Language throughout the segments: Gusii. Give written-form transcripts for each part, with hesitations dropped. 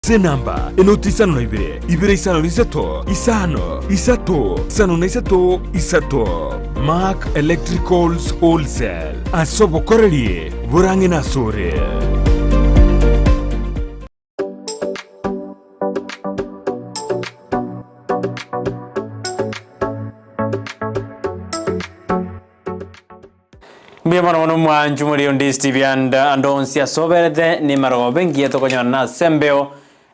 Ase enamba enoti 52, 2 53, isano, isato, isano na isato, isato. Mark Electricals Wholesale, ase obokoreri borang'e nasore. Mbuya mono mono mwanchu muri onde Steve and ande onsi ase oberete nimarogobe ngiya tokonyora ase embeo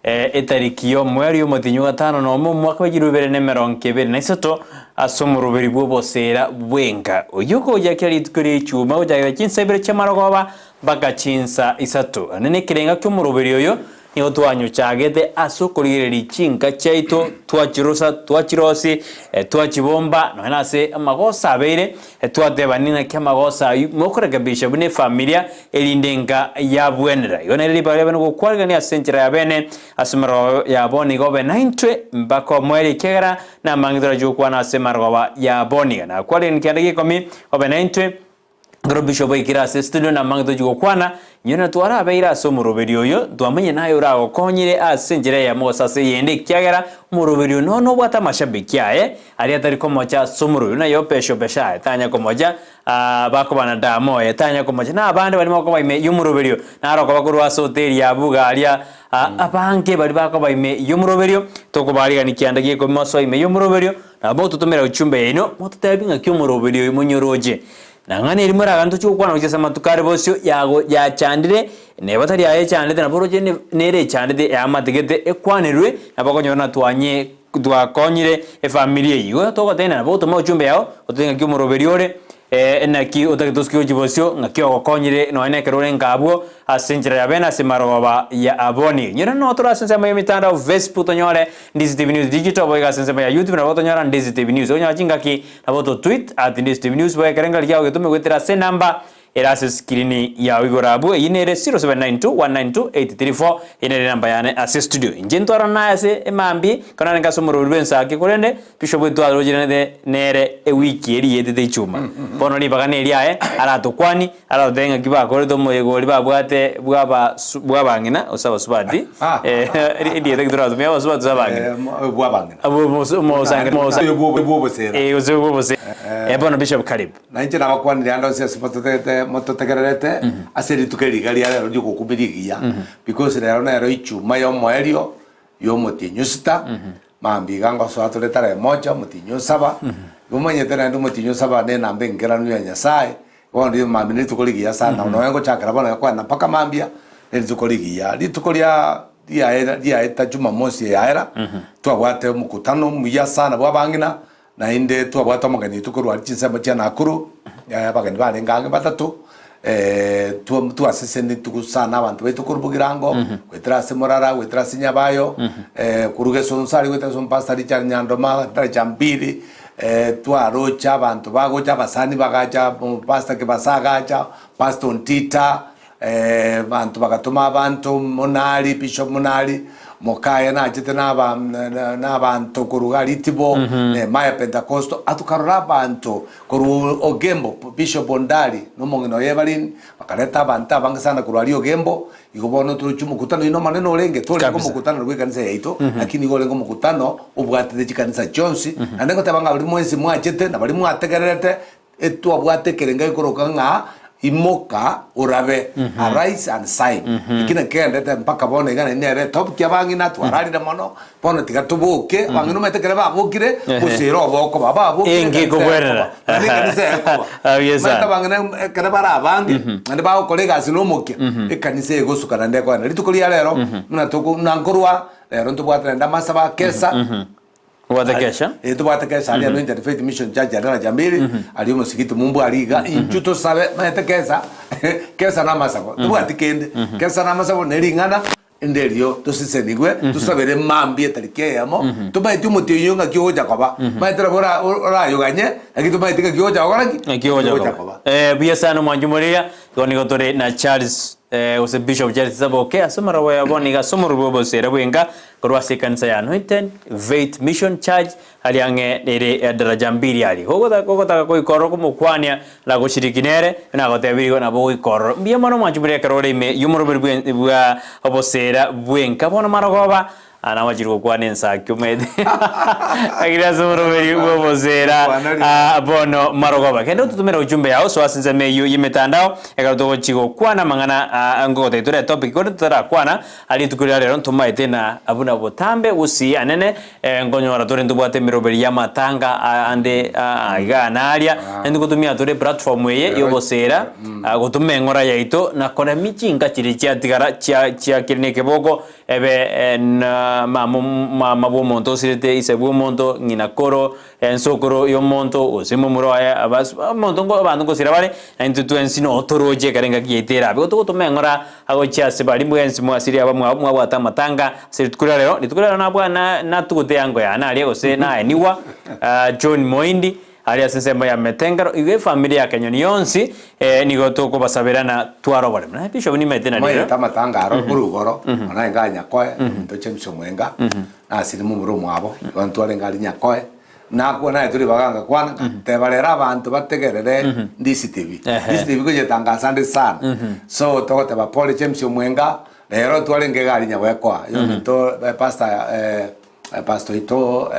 eh, etariki y'omweri omotinyu gatano nomo omwaka bw'echiro ibere na emerongo ebere na isato ase omoroberi bw'oboseera bw'enka oyio okogochakera rituko ria echuma gochakera chinsa ibere chi'amarogoba mpaka chinsa isato. Ande nekerenga ki'omoroberi oyo Nigo twanyochagete ase okorigereria chinka chiaito, twachirosa, twachirosia, twachibomba, nonya nase amagoso abeire, twatebania ng'aki amagoso ayio mokorekebisha buna efamilia, erinde enka yabwenera. Igo nere ribaga riabene gokwarigania ase enchera ya bene, ase emerogo ya bono iga obe naintwe mpaka omoerio, ekiagera namange torachie gokwana ase emarogoba ya bono iga. Nakwarigania kianda gia ikomi, obe naintwe. Ekero Bishop aikire ase estudio namang'e tochia gokwana, inwe na twarabeire ase omoroberio oyo, twamanya naye oragokonyire ase enchera eyemo gose ase eyende ekiagera omoroberio oyo nono obwate amashabiki aye aria atari komocha ase omoroberio buna Yopesha Opeshaye tanya komocha bakoba na Damo oye tanya komocha na abande baria bakoba ime y'omoroberio naro okoba korwa ase hoteli ya Buga aria abange baria bakoba ime y'omoroberio tokobarigani kianda gia ikomi mosoe ime y'omoroberio Nabo mototomera uchumbe yaino, mototebi ng'aki omoroberi oyo monyoroche. Na ng'a neri moragane tochie gokwana gochia ase amatuko are bosio, yago yachandire, neba tari aye echandete, nabo oroche ne nere echandete eamategete ekwanerwe, nabo okonyora ng'a twanye twakonyire efamiri eyio. Igo togotebia nabo gotoma uchumbe yao, ototebie ng'aki omoroberi ore, naki otagete osike gochia bosio, ng'aki ogokonyire nonya na ekero ore nka abwo, ase enchera ya bene ase marogoba ya aboni. Nyora noo tore ase ensemo y'emitandao Facebook tonyore Ndizi TV News Digital boigo ase ensemo ya YouTube nabo otonyora Ndizi TV News. Okonyora chingaki nabo to tweet at Ndizi TV News boigo ekerengererio kiago getome goetera ase enamba ere ase screen yao igoro abwo eyio nere 0792192834 eyio nere enamba yane ase studio. Inche ntwarana naye ase emambia ekero narenge ase omoroberi bw'ensake korende Bishop twarochiranete nere ewiki eria yetete echuma. Bono ribaga neriaye aratokwani Arotebe ng'aki bakorete omoyega oria babwate bw'abasu bw'abang'ina gose abasubati, erieta ki toratumie abasubati gose abang'ina? Bw'abang'ina. Abwo mos- mosange mosa Oyo bwo- bw'obosera. Eh, gose bw'obosera. Eh, bono Bishop karibu. Na inche nabakwanire ande onsi ase mototegete mototegererete ase rituko eri iga ria rero ri'ogokumia rigiya because rero nero ichuma y'omoerio y'omotienyi osita Mambia iga ngosoa tore tarehe moja omotienyi o saba, igo omanyete naende omotienyi o saba nenamba enkeranu ya Nyasaye, bono riria mambia nerituko rigiya sana, nonya ngochakera bono gekogenda mpaka mambia, nerituko rigiya. Rituko ria riaera riaeta jumamosi eyaera, twabwate omokutano omuya sana bwa abang'ina, Naende twabwate omogeni oito korwa aria chinsemo chia Nakuru, abageni barenge ang'e batato, twasesenetwe sana abanto baito korwa Bogirango, goetera ase Morara, goetera ase Nyabayo, korwa Gesonso aria goetera ase Omopastor Richard Nyandoma, Daraja Mbili, twaroche abanto bagocha abasani bagacha, Omopastor Kibasa agacha, Pastor Ontita, Abanto bagatoma abanto Monari, Bishop Monari, mokaye nachete naba nabanto korwa iga Ritibo, Nehemiah Pentecostal, atokarora abanto korwa Ogembo, Bishop Ondari na omong'ina oye Evelyn, bakareta abanto abange sana korwa aria Ogembo, igo bono toroche omokutano oino omonene orenge, torenge Kabisa. omokutano bwa ekanisa yaito, lakini igo orenge omokutano obwatete chikanisa chionsi, naende ngoteba ng'a baria mwensi mwachete na baria mwategererete, Etwabwate ekerengo gekoroka ng'a Imoka orabe, Arise and Shine. Eki nakio kegenderete mpaka bono iga naende nere etopic y'abang'ina, twararire mono, bono tiga toboke, abang'ina omanyete ekero babokire, gose obokoba, babokire Enki ekanisa ekobwerera. ekoba, naende ekanisa ekoba. Kabisa. Omanyete abang'ina ekero bare abange, naende bagokora egasi na omokia, ekanisa egosuka naende ekogenda. Rituko ria rero, buna toko buna nkorwa, rero ntobwate naende amasabo akesa. Obwate kesha. Eh, tobwate kesa aria Anointed Faith Mission Church aria Daraja Mbili, aria omosigiti mumbu aria iga, inchu tosabe, maete kesa, kesa na amasabo, tobwati kende, kesa na amasabo ne ring'ana, inde erio tosesenigwe, tosabere mambia etariki eyemo, tomaeti omotienyi oyo ng'aki ogocha koba, maete nabo ora orayoganye, lakini tomaeti ng'aki ogocha gokora ki? Ng'aki ogocha koba. Eh, buya sana omwanchi moriria, igo nigo tore na Charles. Gose Bishop Charles Saboke ase omorero oye bono iga ase omorwoti bw'obosera bw'enka korwa ase ekanisa ya Anointed Faith Mission Church aria ang'e nere ya Daraja Mbili aria. Gogotaka goika ororo komokwania na goshiriki nere, nagotebirie igo nabo ogoika ororo. Mbuya mono mwanche buna ekero ore ime y'omoroberi bwa obosera bw'enka bono marogoba Aa namachire gokwana ensaki omanyete lakini ase oboroberi bw'obosera aa bono marogoba. Genda ototomere ujumbe yao soa ase ensemo eyio y'emetandao ekero togochi gokwana amang'ana aa ngogotebia tore etopic korende totarakwana rituko ria rero ntomaete na buna botambe gusii anene nkonyora tore ntobwate emeroberi y'amatanga ande aiga na aria naende ngotumia tore eplatform eye y'obosera gotoma eng'ora yaito na koremia chinka chiria chiatigara chia chiakire na ekeboko Ebe na mama mama bw'omonto osirete, ise bw'omonto, ng'ina koro, ensokoro y'omonto, gose momura oye, abas omonto nko abanto nkosira bare, na intwe twensi noo toroche ekero engaki yaito erabe. Igo togotoma eng'ora agochia ase baria mwensi mwasire abamwabo mwabwate amatanga ase rituko ria rero, rituko ria rero nabwa na natugute eango yane aria gose naenigwa John Moindi, Aria ase ensemo ya Metengero, igo efamiri ya Kenyoni yonsi nigo tokobasabera na tware oboremu. Naye Bishop nimaete na rero. Omanyete amatanga aro korwa igoro, nonya inga Nyakoe, ominto James Omwenga, nasire momura omwabo, igo ntwarenge aria Nyakoe, nakwo naye tore ribaga ngakwana, ngateba rero abanto bategerere DCTV. DCTV koyetangasa ande sana. So togoteba pole James Omwenga, rero twarenge iga aria Nyagoekoa, ominto pastor Pastor oito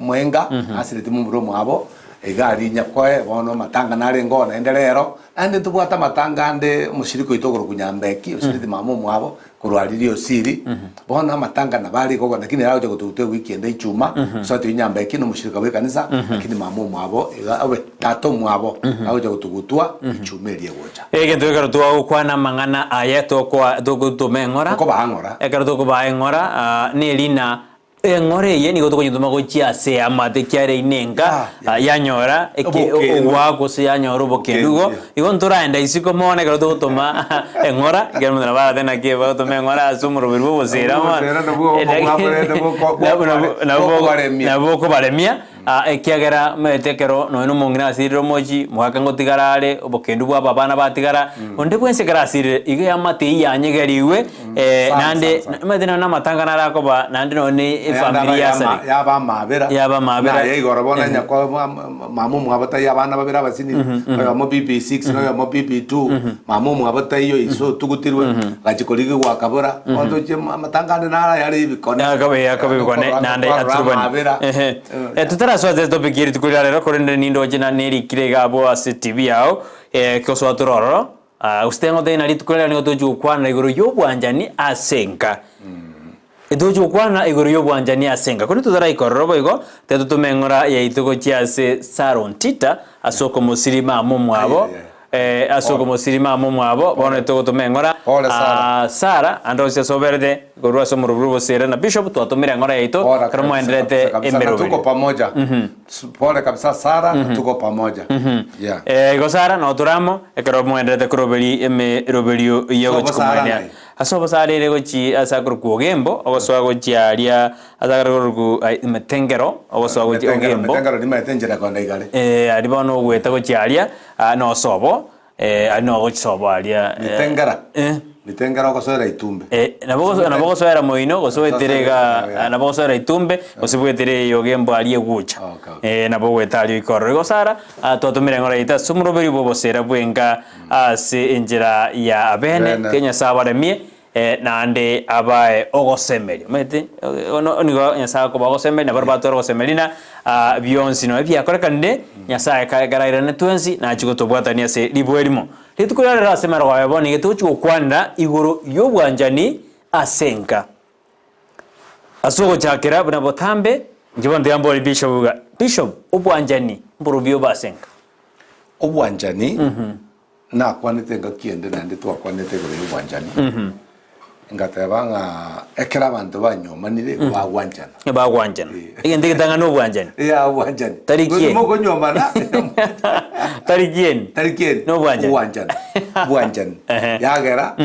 Mwenga asireti momura omwabo iga aria Nyakoe bono amatanga narenge oo naende rero naende ntobwate amatanga ande omoshirika oito okorokwa Nyambeki osireti mama omwabo korwa aria Riosiri bono amatanga nabo are igo lakini ere agocha gotuguta ewiki ende ichuma osati oyio Nyambeki na omoshirika bwe ekanisa lakini mama omwabo iga obe tata omwabo agocha gotugutwa ichuma eria egocha. Egento ekero twagokwana amang'ana aya tokoa togotoma eng'ora, Tokobaa ng'ora. ekero tokobaa eng'ora ah, nerina eng'ora eye nigo tokonyetoma gochia ase eamate ekiagera eyio nenka Yeah, yeah. ah, yanyora eke Obokendu. ogwakwa gose yanyora obokendu igo, Obokendu, yeah. igo ntoraenda isiko mono ekero togotoma eng'ora, ekero omonto nabo arate naki bagotoma eng'ora ase omoroberi bwa obosera mono, Obosera nabwo obwo bwakorete boko- nabo nabo nabo bokobaremia. nabo bokobaremia. Aa, ekiagera omanyete ekero nonya na omong'ina asirire omochie, mogaka ngotigara are, obokendu bwabo abana batigara, onde bwensi ekero asirire, igo eamate eyio yanyegerigwe, Sana, naende sana, sana. omanyete nonya na amatanga naro akoba, naende nonya na efamiri yasareka. Yaba amabera, Yaba amabera. Naye igoro bono onye kwa mama omwabo taiyo abana babere abasinini, oyomo bb6 na oyomo bb2, mama omwabo taiyo ise otugutirwe, agachia korigigwa akabora, bono tochie amatanga ande naro ayare ebikone. Akabe akabe ebikone naende Twarora aturubani. amabera. Ehe. Eh, totarasoa ase etopic ye rituko ria rero korende nindoche na nerikire iga abwo ase TV yao, eh, gosoa tore ororo, ah, gose teng'otebia ng'a rituko ria rero nigo togochia gokwana igoro ya obwanchani ase enka. Etogochia gokwana igoro ya obwanchani ase enka. Korende totaraika ororo boigo, tiga totome eng'ora yaito gochia ase Sarah Ontita ase okomosiri mama omwabo, Ai, ai, ai. eh, ase okomosiri mama omwabo, bono togotoma eng'ora, Pole, Sarah. ah, Sarah, ande onsi ase oberete, Korwa ase omorobio bw'obosera na bishop twatomire eng'ora yaito Bora ekero kabisa, moenderete kabisa, kabisa. Na tuko emeroberi. pamoja S- pole kabisa Sara na tuko pamoja yeah. Eh, igo Sara noo tore amo ekero moenderete koroberi emeroberio y'ogochi Sobo Sara komoenia. ng'ai? Ase obosara ere gochi ase akorokwa Ogembo, ogosoa gochia aria ase akorokwa ai Metengero, ogosoa gochia Metengero, Ogembo. Metengero nimaete enchera konda igare. Eh, aria bono ogoeta gochia aria, ah, nosobo. Eh, aria nogochia sobo aria. eh, Mitengera. Eh. Mitengera ogosoera itumbe. Eh, nabo goso- nabo gosoera moino gose oetere iga Yeah. nabo gosoera itumbe gose bwetere eyogembo aria egucha Okay, okay. Eh, nabo ogweta aria oika ororo. Igo Sara ah, twatomire eng'ora yaito ase omoroberi bw'obosera bwenka ase enchera ya abene, Bene. tiga Nyasae abaremie eh, naende abae ogosemeria. Omanyete ono nigo Nyasae akoba ogosemeria na barabwo batware ogosemeria na ah, bionsi nonya biakorekanire, Nyasae kare karairane twensi nachie gotobwatania ase ribwe erimo. Rituko riria rero ase emerogo yaye bono nigo togochia gokwanera igoro y'obwanchani ase enka. Ase ogochakera buna botambe, inche bono tiga mbore Bishop iga, Bishop, obwanchani mborobio obe ase enka? Obwanchani Nakwanete engaki ende naende twakwanete igoro y'obwanchani, ngateba ng'a ekero abanto banyomanire igo bagwanchana. Bagwanchana. Egento egetang'ani obwanchani. Yeah, obwanchani. Tari kieni. Mokonyomana. Tari kieni. Tari kieni. Nobwanchani. Obwanchani. Obwanchani. Ehe. Yagera,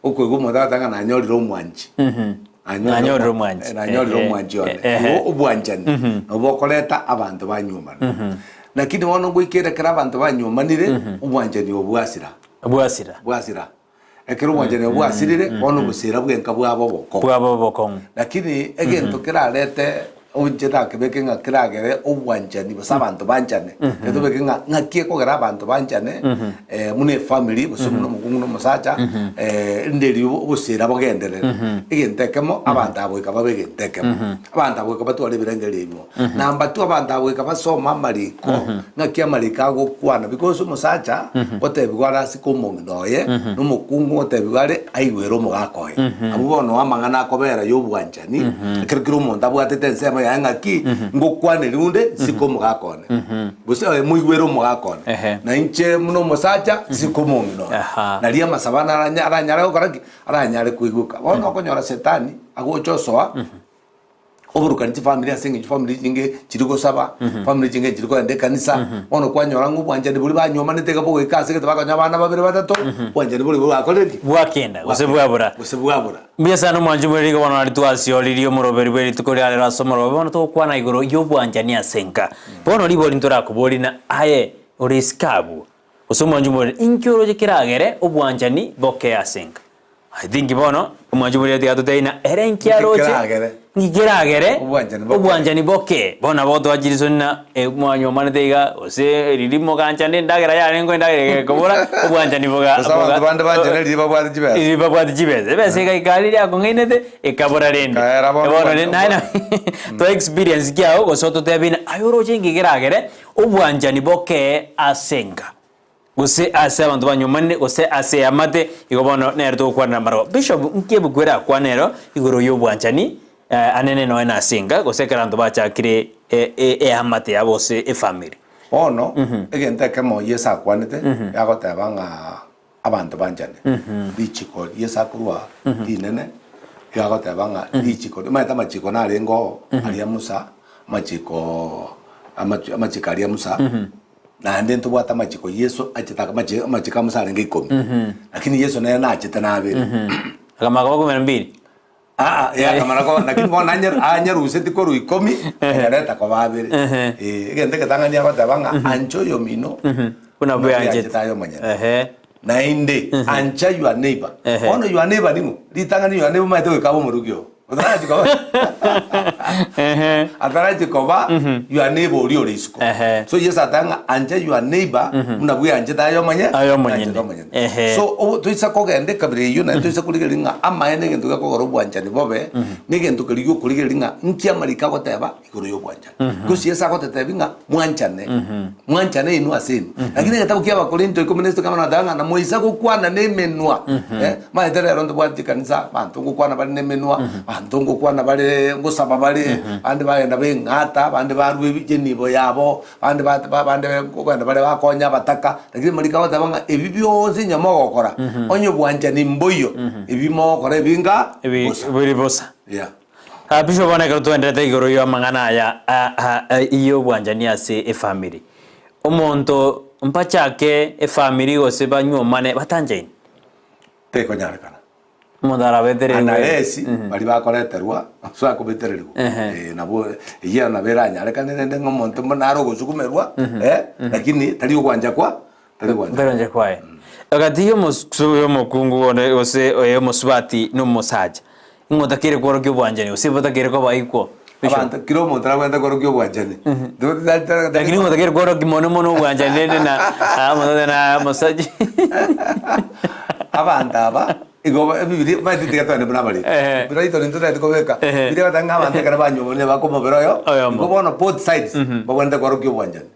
okoigwa omonto agoteba ng'a nanyorire omwanchi. Nanyorire omwanchi. Eh, nanyorire Ehe. omwanchi one. Ehe. Igo obwanchani nabo bokoreta abanto banyuomana. Lakini bono ngoikere ekero abanto banyuomanire, obwanchani obo bwasira. Bwasira. Bwasira. Ekero obwanchani obo bwasirire, bono obosira bwenka bwaba obokong'u. Bwaba obokong'u. Lakini egento kerarete inche nakebeke ng'a keragere obwanchani gose abanto banchane, ekero tobeke ng'a ng'aki ekogera abanto banchane buna efamiri gose buna omokungu na omosacha, rinde erio obosira bogenderere. Egento ekemo, abanto aba goika babe egento ekemo. Abanto aba goika batware ebirengererio ebimo. Number two, abanto aba goika basome amariko, ng'aki amariko agokwana because omosacha ngotebigwa are asike omong'ina oye, na omokungu ngotebigwa are aigwere omogaka oye. Abwo bono amang'ana akobera ya obwanchani, ekero kera omonto abwatete ensemo yaye ng'aki, ngokwaneria onde nsike omogaka one, gose oye moigwere omogaka one, Ehe. na inche buna omosacha nsike omong'ina one. Aha. Nario amasabo ane aranya aranyare gokora ki? Aranyare koigweka. Bono okonyora setani agocha osoa. Oborokani chifamiri ase eng'encho chifamiri chinge chiri gosaba, famiri chinge chiri kogenda ekanisa, bono kwanyora ng'a obwanchani boria banywomanete iga bogoika ase egete bakonya abana babere batato, obwanchani boria bwakorire ki? Bwakenda, gose bwabura. Gose bwabura. Mbuya sana omwanchi bwe rigo bono nari twasioririe omoroberi bwe rituko ria rero ase omorobe bono togokwana igoro y'obwanchani ase enka. Bono ribori ntorakoborie na aye ore isiko abwo gose omwanchi bwe inki oroche keragere obwanchani bokee ase enka. I think bono omwanchi bore tiga totebi na ere inki Nki aroche keragere? nki keragere Obwanchani boke. obwanchani boke bono nabo gotoa chirisoni na mwanywomanete iga gose riria moganchana endagera yarengeo endagera egekobora obwanchani boga Gose abanto boga bande banchane riria babwate chibesa. riria babwate chibesa ebesa egaika aria riakong'ainete ekabora rende Ekaera bono bono obwanchani rende naye na toa experience kiago gose ototebi na aye oroche inki keragere obwanchani boke ase enka. Gose ase abanto banywomanire, gose ase eamate, igo bono nere togokwanera mbarabwo. Bishop, nki ebuku erakwane ero igoro y'obwanchani anene nonya na ase enka, gose ekero abanto bachakire eamate yabo gose efamiri? Bono egento ekemo Yeso akwanete, yagoteba ng'a abanto banchane. Richiko Yeso akorwa rinene, riagoteba ng'a richiko, omanyete amachiko narenge oo aria Musa, amachiko amachiko aria Musa. Naende ntobwate amachiko Yeso achete amache amachiko a Musa arenge ikomi, lakini Yeso nere nachete nabere. Akamara koba kumi na mbili. Aa, eh, akamara koba lakini bono anye- anyerusetie korwa ikomi, akanyareta koba abere. Ehe. Eh, egento egetang'ani agoteba ng'a ancha oyomino Buna buna bweanchete. bweanchete aye omonyene. Ehe. Naende ancha your neighbor. Ehe. Bono your neighbor ning'o? Ritang'ani your neighbor omanyete goika abe omorugi oo. Otarachi koba Ehe. atarachi koba your neighbor oria ore isiko. Ehe. So Yeso ateba ng'a ancha your neighbor buna bweanchete aye omanye Aye omonyene. bweanchete omonyene. Ehe. So obo toisa kogenda ekabira eyio naende toisa korigereria ng'a amaene egento gekogera obwanchani bobe, na egento keria giokorigereria ng'a nki amariko agoteba igoro y'obwanchani. Gose Yeso agotetebia ng'a mwanchane, mwanchane inwe ase inwe. Lakini egetabu kia Abakorinto ikomi na isato kama nagoteba ng'a namoisa gokwana na emenwa, eh, maete rero ntobwate chikanisa, abanto ngokwana bare na emenwa, abanto ngokwana bare ngosaba bare, abande bagenda beng'ata, abande barwa ebi enibo yabo, abande ba ba bande nkogenda bare bakonya abataka, lakini amariko agoteba ng'a ebi bionsi onye mogokora, onye obwanchani mboiyo, ebi mogokora ebi nga Ebi bosa. biri bosa. Yeah. Ah, Bishop bono ekero twenderete igoro y'amang'ana aya ah, ah, ah, y'obwanchani ase efamiri, omonto mpachake efamiri gose banyuomane batanchaini? Tekonyarekana. Omonto arabetererigwe Anaresi baria bakoreterwa ase akobetererigwa Ehe. eh, nabo eyio nabo eranyarekane rende ng'a omonto mbuna nare ogosukumerwa eh, lakini tari ogwancha kwa tari gwancha Tari gwancha kwaye. Egati y'omosu y'omokungu one gose ey'omosubati na omosacha, Ng'a otakeire kworokia obwanchani, gose botakeire koba equal. Bishop. Abanto kera omonto nabwenerete kworokia obwanchani. Lakini ng'a otakeire kworokia mono mono obwanchani rende na ah, omonto ote na omosacha. Abanto aba igo ba- ebibiri omanyete tiga togende buna abariri. Ehe. Buna rito rintwe totagete kobeka, Ehe. biria bagoteba ng'a abanto ekero banywomanire bakomobera oyo, Oyomo. igo bono both sides babwenerete kworokia obwanchani.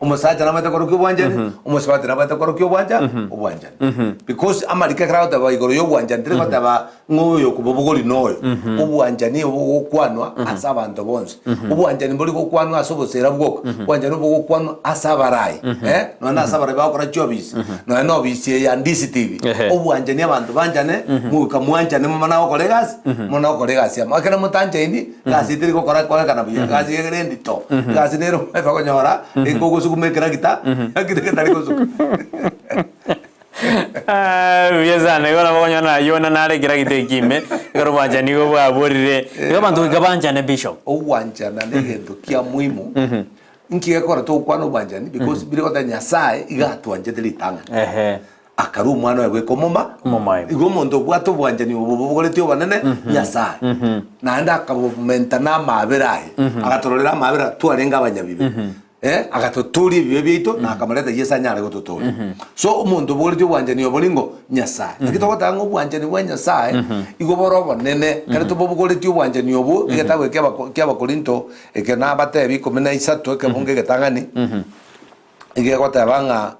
Omosacha nabwate korokia obwanchani, omosubati nabwate korokia obwancha obwanchani. Because amariko ekero agoteba igoro ya obwanchani tari goteba ng'a oyo okobobogori na oyo. Obwanchani obo bogokwanwa ase abanto bonsi. Obwanchani mbori gokwanwa ase obosera bwoka, obwanchani bogokwanwa ase abarai eh, nonya na ase abarai bagokora chiofisi, nonya na ofisi eye ya Ndisi TV. Ehe. Obwanchani abanto banchane, mogoika mwanchane momana gokora egasi, momana gokora egasi amo. Ekero motanchaini, Egasi etari gokora korekana buya, egasi ere endito, egasi nere omanyete okonyora ekogosuguma ekeragita, ekio getari gosuka. Ah, buya sana igo nabo okonyora na Yona nare ekeragita ekio ime, ekero obwanchani igo bwaborire. Igo abanto goika banchane bishop. Ogwanchana na egento kia muhimu, nki gekogera togokwana obwanchani because bire goteba Nyasaye iga atwanchete ritang'ani. Ehe. Akarua omwana oye bweka omoma, Omomaene. Igo omonto obwate obwanchani obo bobogoretie obonene, Nyasae. Naende akabomenta namaabera aye, agatororera amaabera twarenge abanyabibe. Eh, agatotooria ebibe biaito na akamoreta Yeso anyare gototooria. So omonto obogoretie obwanchani obo ningo? Nyasae. Naki togoteba ng'a obwanchani bwa Nyasae igo bore obonene, ekero tobobogoretie obwanchani obwo, egetabu eke ki'Abako- ki'Abakorinto eke nabatebi ikomi na isato ekebungo egetang'ani, iga egoteba ng'a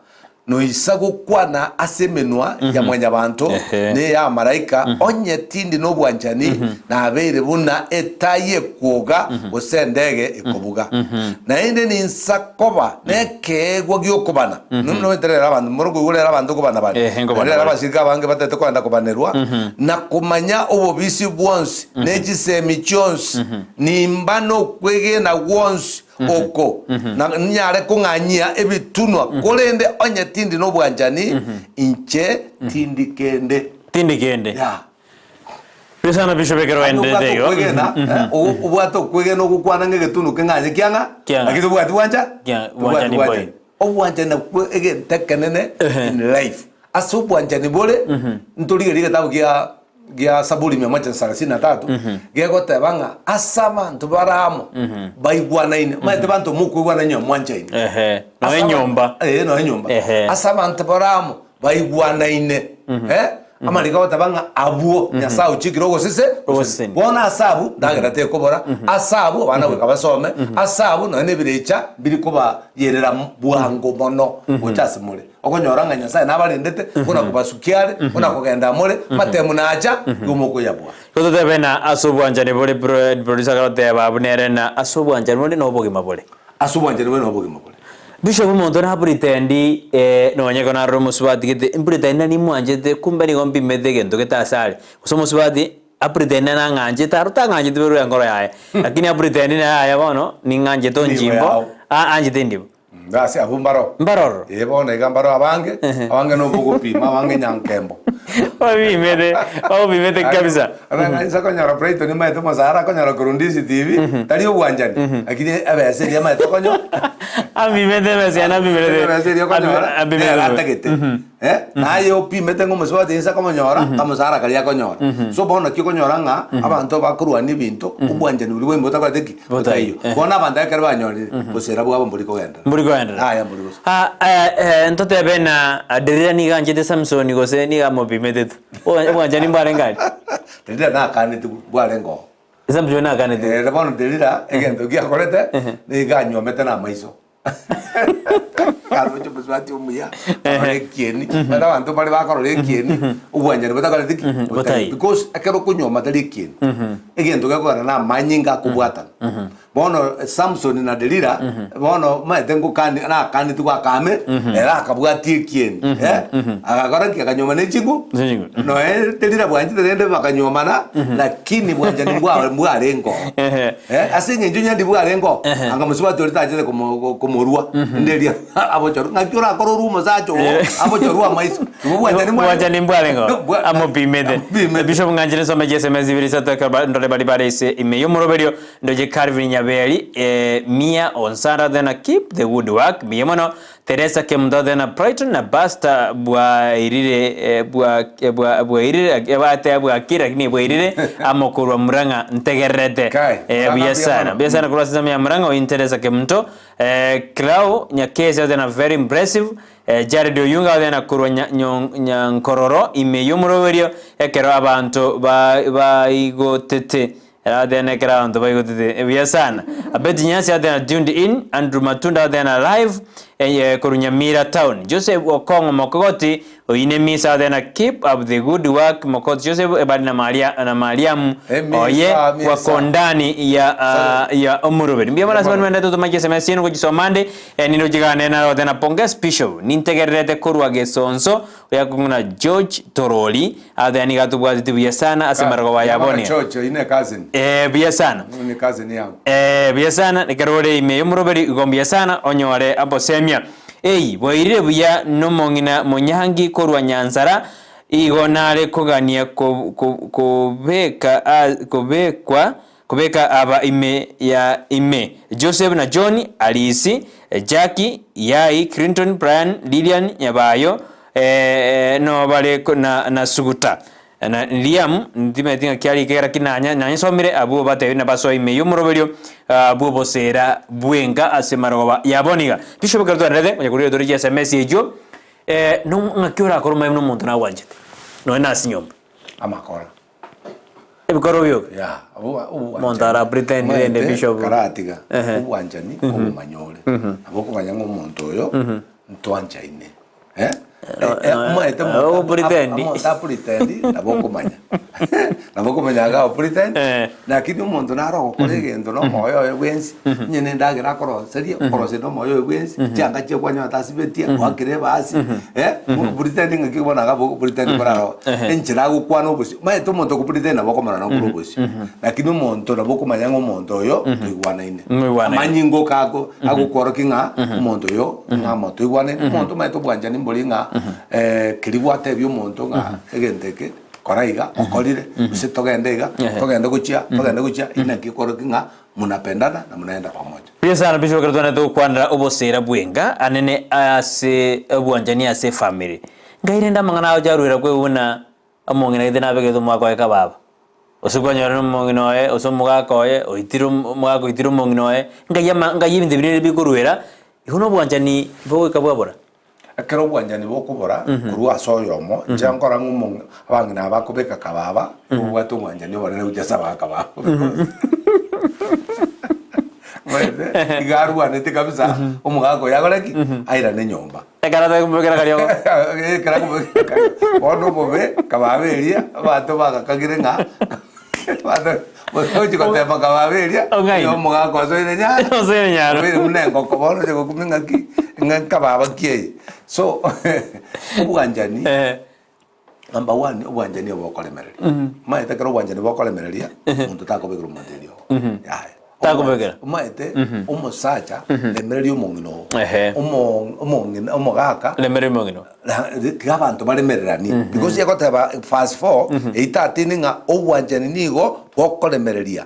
Noisa gokwana ase emenwa ya mwanyabanto Ehe. na ey'abamalaika, onye tindi nobwanchani, nabeire buna etai ekwoga gose endege ekobuga. Naende ninsa koba nekeegwa gi'okobana. Noete rero abanto, more koigwa rero abanto nkobana bare. Ehe, nkobana Naende rero bare. abasirika abange batete kogenda kobanerwa, na komanya obobisi bwonsi, ne chisemi chionsi, nimba nokwegena gwonsi oko, na nyare kong'anyia ebitunwa, korende onye tindi nobwanchani, inche tindi kende. Tindi kende. Yeah. Bisana bishop ekero Yaani oenderete obwate igo. okwegena, eh, o- obwate okwegena ogokwana ng'a egetunwa keng'anye kiang'a, Kiang'a. lakini tobwati bwancha, Kiang'a, tobwati bwanchani bwanchani. mboi. Obwanchani nakwo egento ekenene Ehe. in life. Ase obwanchani bore, ntorigererie egetabu gia gia Saburi mia moja na sarasini na tatu, gegoteba ng'a ase abanto bare amo, baigwanaine, omanyete banto mokoigwana inwe mwanchaine. Ehe. Noe Ase aba- enyomba. Eh, noe enyomba. Ehe. Ase abanto bare amo baigwanaine, eh, amariko agoteba ng'a abwo Nyasae ochikire ogosese Ogosesenia. Bono ase abwo ndagera tekobora, ase abwo abana goika basome, ase abwo nonya na ebirecha mbiri kobayerera bwango mono gocha ase more. Okonyora ng'a Nyasae nabarendete, buna kobasukia are, buna kogenda amore, amatemu nacha, igo mokoyabua. Tototebe na ase obwanchani bore pro- producer agoteba buna ere na ase obwanchani bore na obogima bore. Ase obwanchani bore na obogima bore. Bishop omonto na pretend eh, nonye ekero narora omosubati gete, mpretend na nimwanchete kumbe nigo mpimete egento gete ase are. Gose omosubati, apretend nang'anchete aro tang'ancheti berwa enkoro yaye, lakini apretend na yaya bono ning'anchete Nigo onchimbo, yao. aa anchete ndibo. Ase abwo mbaro. Mbaroro. Ee bono iga mbaro abange, abange nobogopima, abange nyankembo. Babimete, babimete kabisa. Inse konyora Brighton maete omosara akonyora korwa Ndizi TV, tari obwanchani, lakini ebesa eria amaete okonyora. Abimete ebesa yaani abimerete. Ebesa eria okonyora, Abimete. nere atagete. Eh, naye opimete ng'a omosubati inse akomonyora, amosara karia akonyora. So bono naki okonyora ng'a abanto bakorwania ebinto, obwanchani boria bwaime botakorete ki? Botaiyo. Botaiyo. Bono abanto ekero banyorire, bosera bwabo mbori kogenderera. Mbori kogenderera. Yaya mbori gose. Ah, eh, eh, ntotebe na Delila nigo anchete Samson gose nigo amopimete tu. Obwa- Obwanchani mbwarenge aria. Delila nakaneti bwarenge oo. Samson nakanete. Ere bono Delila egento giakorete, nigo anywomete na amaiso. Karoche omosubati omuya, arore ekieni, naende abanto mbare bakorora ekieni, obwanchani botakoreti ki? Botai. Botai. Because ekero okonyuoma tari ekieni, egento gekogera na amanyinga akobwatana. Bono Samson na Delila, bono omanyete ngokani nakaneti gwakame, ere akabwatia ekieni, eh, agakora ki? Akanyuoma ne chingu, Chingu. noe Delila bwanchete rende bakanyuomana, lakini bwanchani mbwa mbwarenge oo. Ehe. Eh, ase eng'encho onye ndibwarenge oo, anga mosubati oria tachete komo- ko- komorua, inde eria abochorwe. Ng'aki orakore orue omosacha oo, abochorwe amaiso? Igo bwanchani mbwarenge? Bwanchani mbwarenge oo, Bwa- amopimete. Amopimete. Bishop ng'anchire nsome chiSMS ibere isato ekero ba- ndore baria bare ase ime y'omoroberio, ndoche Calvin Nyaberi, eh, Mia Onsara then keep the good work, mbuya mono. Teresa Kemunto Athena Brighton na Pastor bwairire bwa bwa bwairire bateba bwakire lakini bwairire amo korwa Murang'a ntegererete Kai, eh, Murang'a buya mbuya sana mono. buya sana korwa ase ensemo ya Murang'a oyo Teresa Kemunto eh, Clau Nyakesi Athena very impressive eh, Jared Oyunga Athena korwa nya, nyo, Nyankororo ime y'omoroberio ekero abanto ba baigotete Athena ekero abanto baigotete buya sana. Abeti Nyasi Athena tuned in, Andrew Matunda Athena live eh, korwa Nyamira town. Joseph Okong'o Mokogoti oine misa Athena keep up the good work Mokoti Joseph ebari na Maria na Mariamu Emisa, oye misa. wakondani ya ah, ya omoroberi. Mbuya mono ase abanto bendete otomache SMS eno gochisoma ande eh, ninde ochigane naro Athena Pongesi Bishop nintegererete korwa Gesonso Oyakong'una George Toroli, Athea nigo atobwateti buya sana ase amarogoba aya Bwana abonio. George, oyio ne cousin. Eh, buya sana. Oyio ne cousin yangu. Eh, buya sana, ekero ore ime y'omoroberi igo mbuya sana onyore abosemia. Ei, bwairire buya nomong'ina monyangi korwa Nyansara, igo nare kogania ko- ko- kobeka a kobekwa Kobeka aba ime ya ime, Joseph na John, Alice, Jackie, Yai, Clinton, Brian, Lilian, Nyabayo, No bare na Suguta, na Liam, ntimanyeti ng'aki arike ekero ki nanya nanyesomire, abwo batebirie na basoe ime y'omoroberio bw'oboseera bw'enka ase marogoba yabo niga. Bishop ekero twaenderete konya korire tore chiSMS echio, no ng'aki orakore omanye buna omonto nagwanchete, nonya nase nyomba. Amakora. Ebikorwa bioka. Yeah, obo- obwanchani. Omonto ara pretend rende Omanyete, Bishop. Karatiga, Ehe. obwanchani obomanya ore. Nabo okomanya ng'a omonto oyo ntwanchaine. Eh? No, Eh, no, omanyete eh, omonto ogopretendi. omonto apretendi, nabo okomanya. Nabo okomanya iga agopretendi, Eh. lakini omonto naro ogokora egento na omoyo oye bwensi, onye na endagera akoroseria, okoroseria na omoyo oye bwensi, chianga chiaye kwanyora tasibetie, oakire ebasi, eh, ogopretendi ng'aki bono iga ogopretendi koraroo, enchera agokwana obosio, omanyete omonto ogopretendi nabo okomorora nokore obosio, lakini omonto nabo okomanya ng'a omonto oyo toigwanaine. Moigwanaine. Amanyinga oka ako agokworokia ng'a omonto oyo ng'a motoigwanaine, omonto omanyete obwanchani mbori ng'a keria gwatebia omonto ng'a egento eke kora iga okorire, gose togende iga, togende gochia, togende gochia, inaki ekworokia ng'a munapendana na munaenda pamoja. Mbuya sana Bishop ekero twanarete gokwanera obosera bwenga anene ase obwanchani ase efamiri. Ngai rende amang'ana agocha arwera kwegwa buna omong'ina gete nabegete omwaka oye kababa. Gose kwanyora nomong'ina oye gose omogaka oye oitire omogaka oitire omong'ina oye, ngai ama ngai ebinto ebi rende bikorwera, igo na obwanchani bogoika bwabora. Ekero obwanchani bokobora korwa ase oyomo, inche nkora ng'a omong'ina abang'ina aba bakobeka kababa, obwate obwanchani obonene gochia ase abagaka babo. Omanyete, iga arwanete kabisa, omogaka oyo akore ki? Airane nyomba. Ekero atarikobekera kariogo. Ekero akobekera kariogo. Bono obobe, kababa eria, abanto bagakagire ng'a abanto ochi goteba kababa eria, Ong'aini. oyo omogaka osoire nyaro. Osoire nyaro. Obeire buna engoko bono oche gokumia ng'aki, ng'a nkababa ki eye. So, obwanchani, Ehe. number one, obwanchani obo bokoremereria. Omanyete ekero obwanchani bokoremereria, omonto takobekera omonto eriogo. Yaya. Takobekera. Omanyete, omosacha, remereria omong'ina oo. Ehe. Omo- omong'ina omogaka, Remereria omong'ina oo. Na- tiga abanto baremereranie because egoteba verse 4 eitatini ng'a obwanchani nigo bokoremereria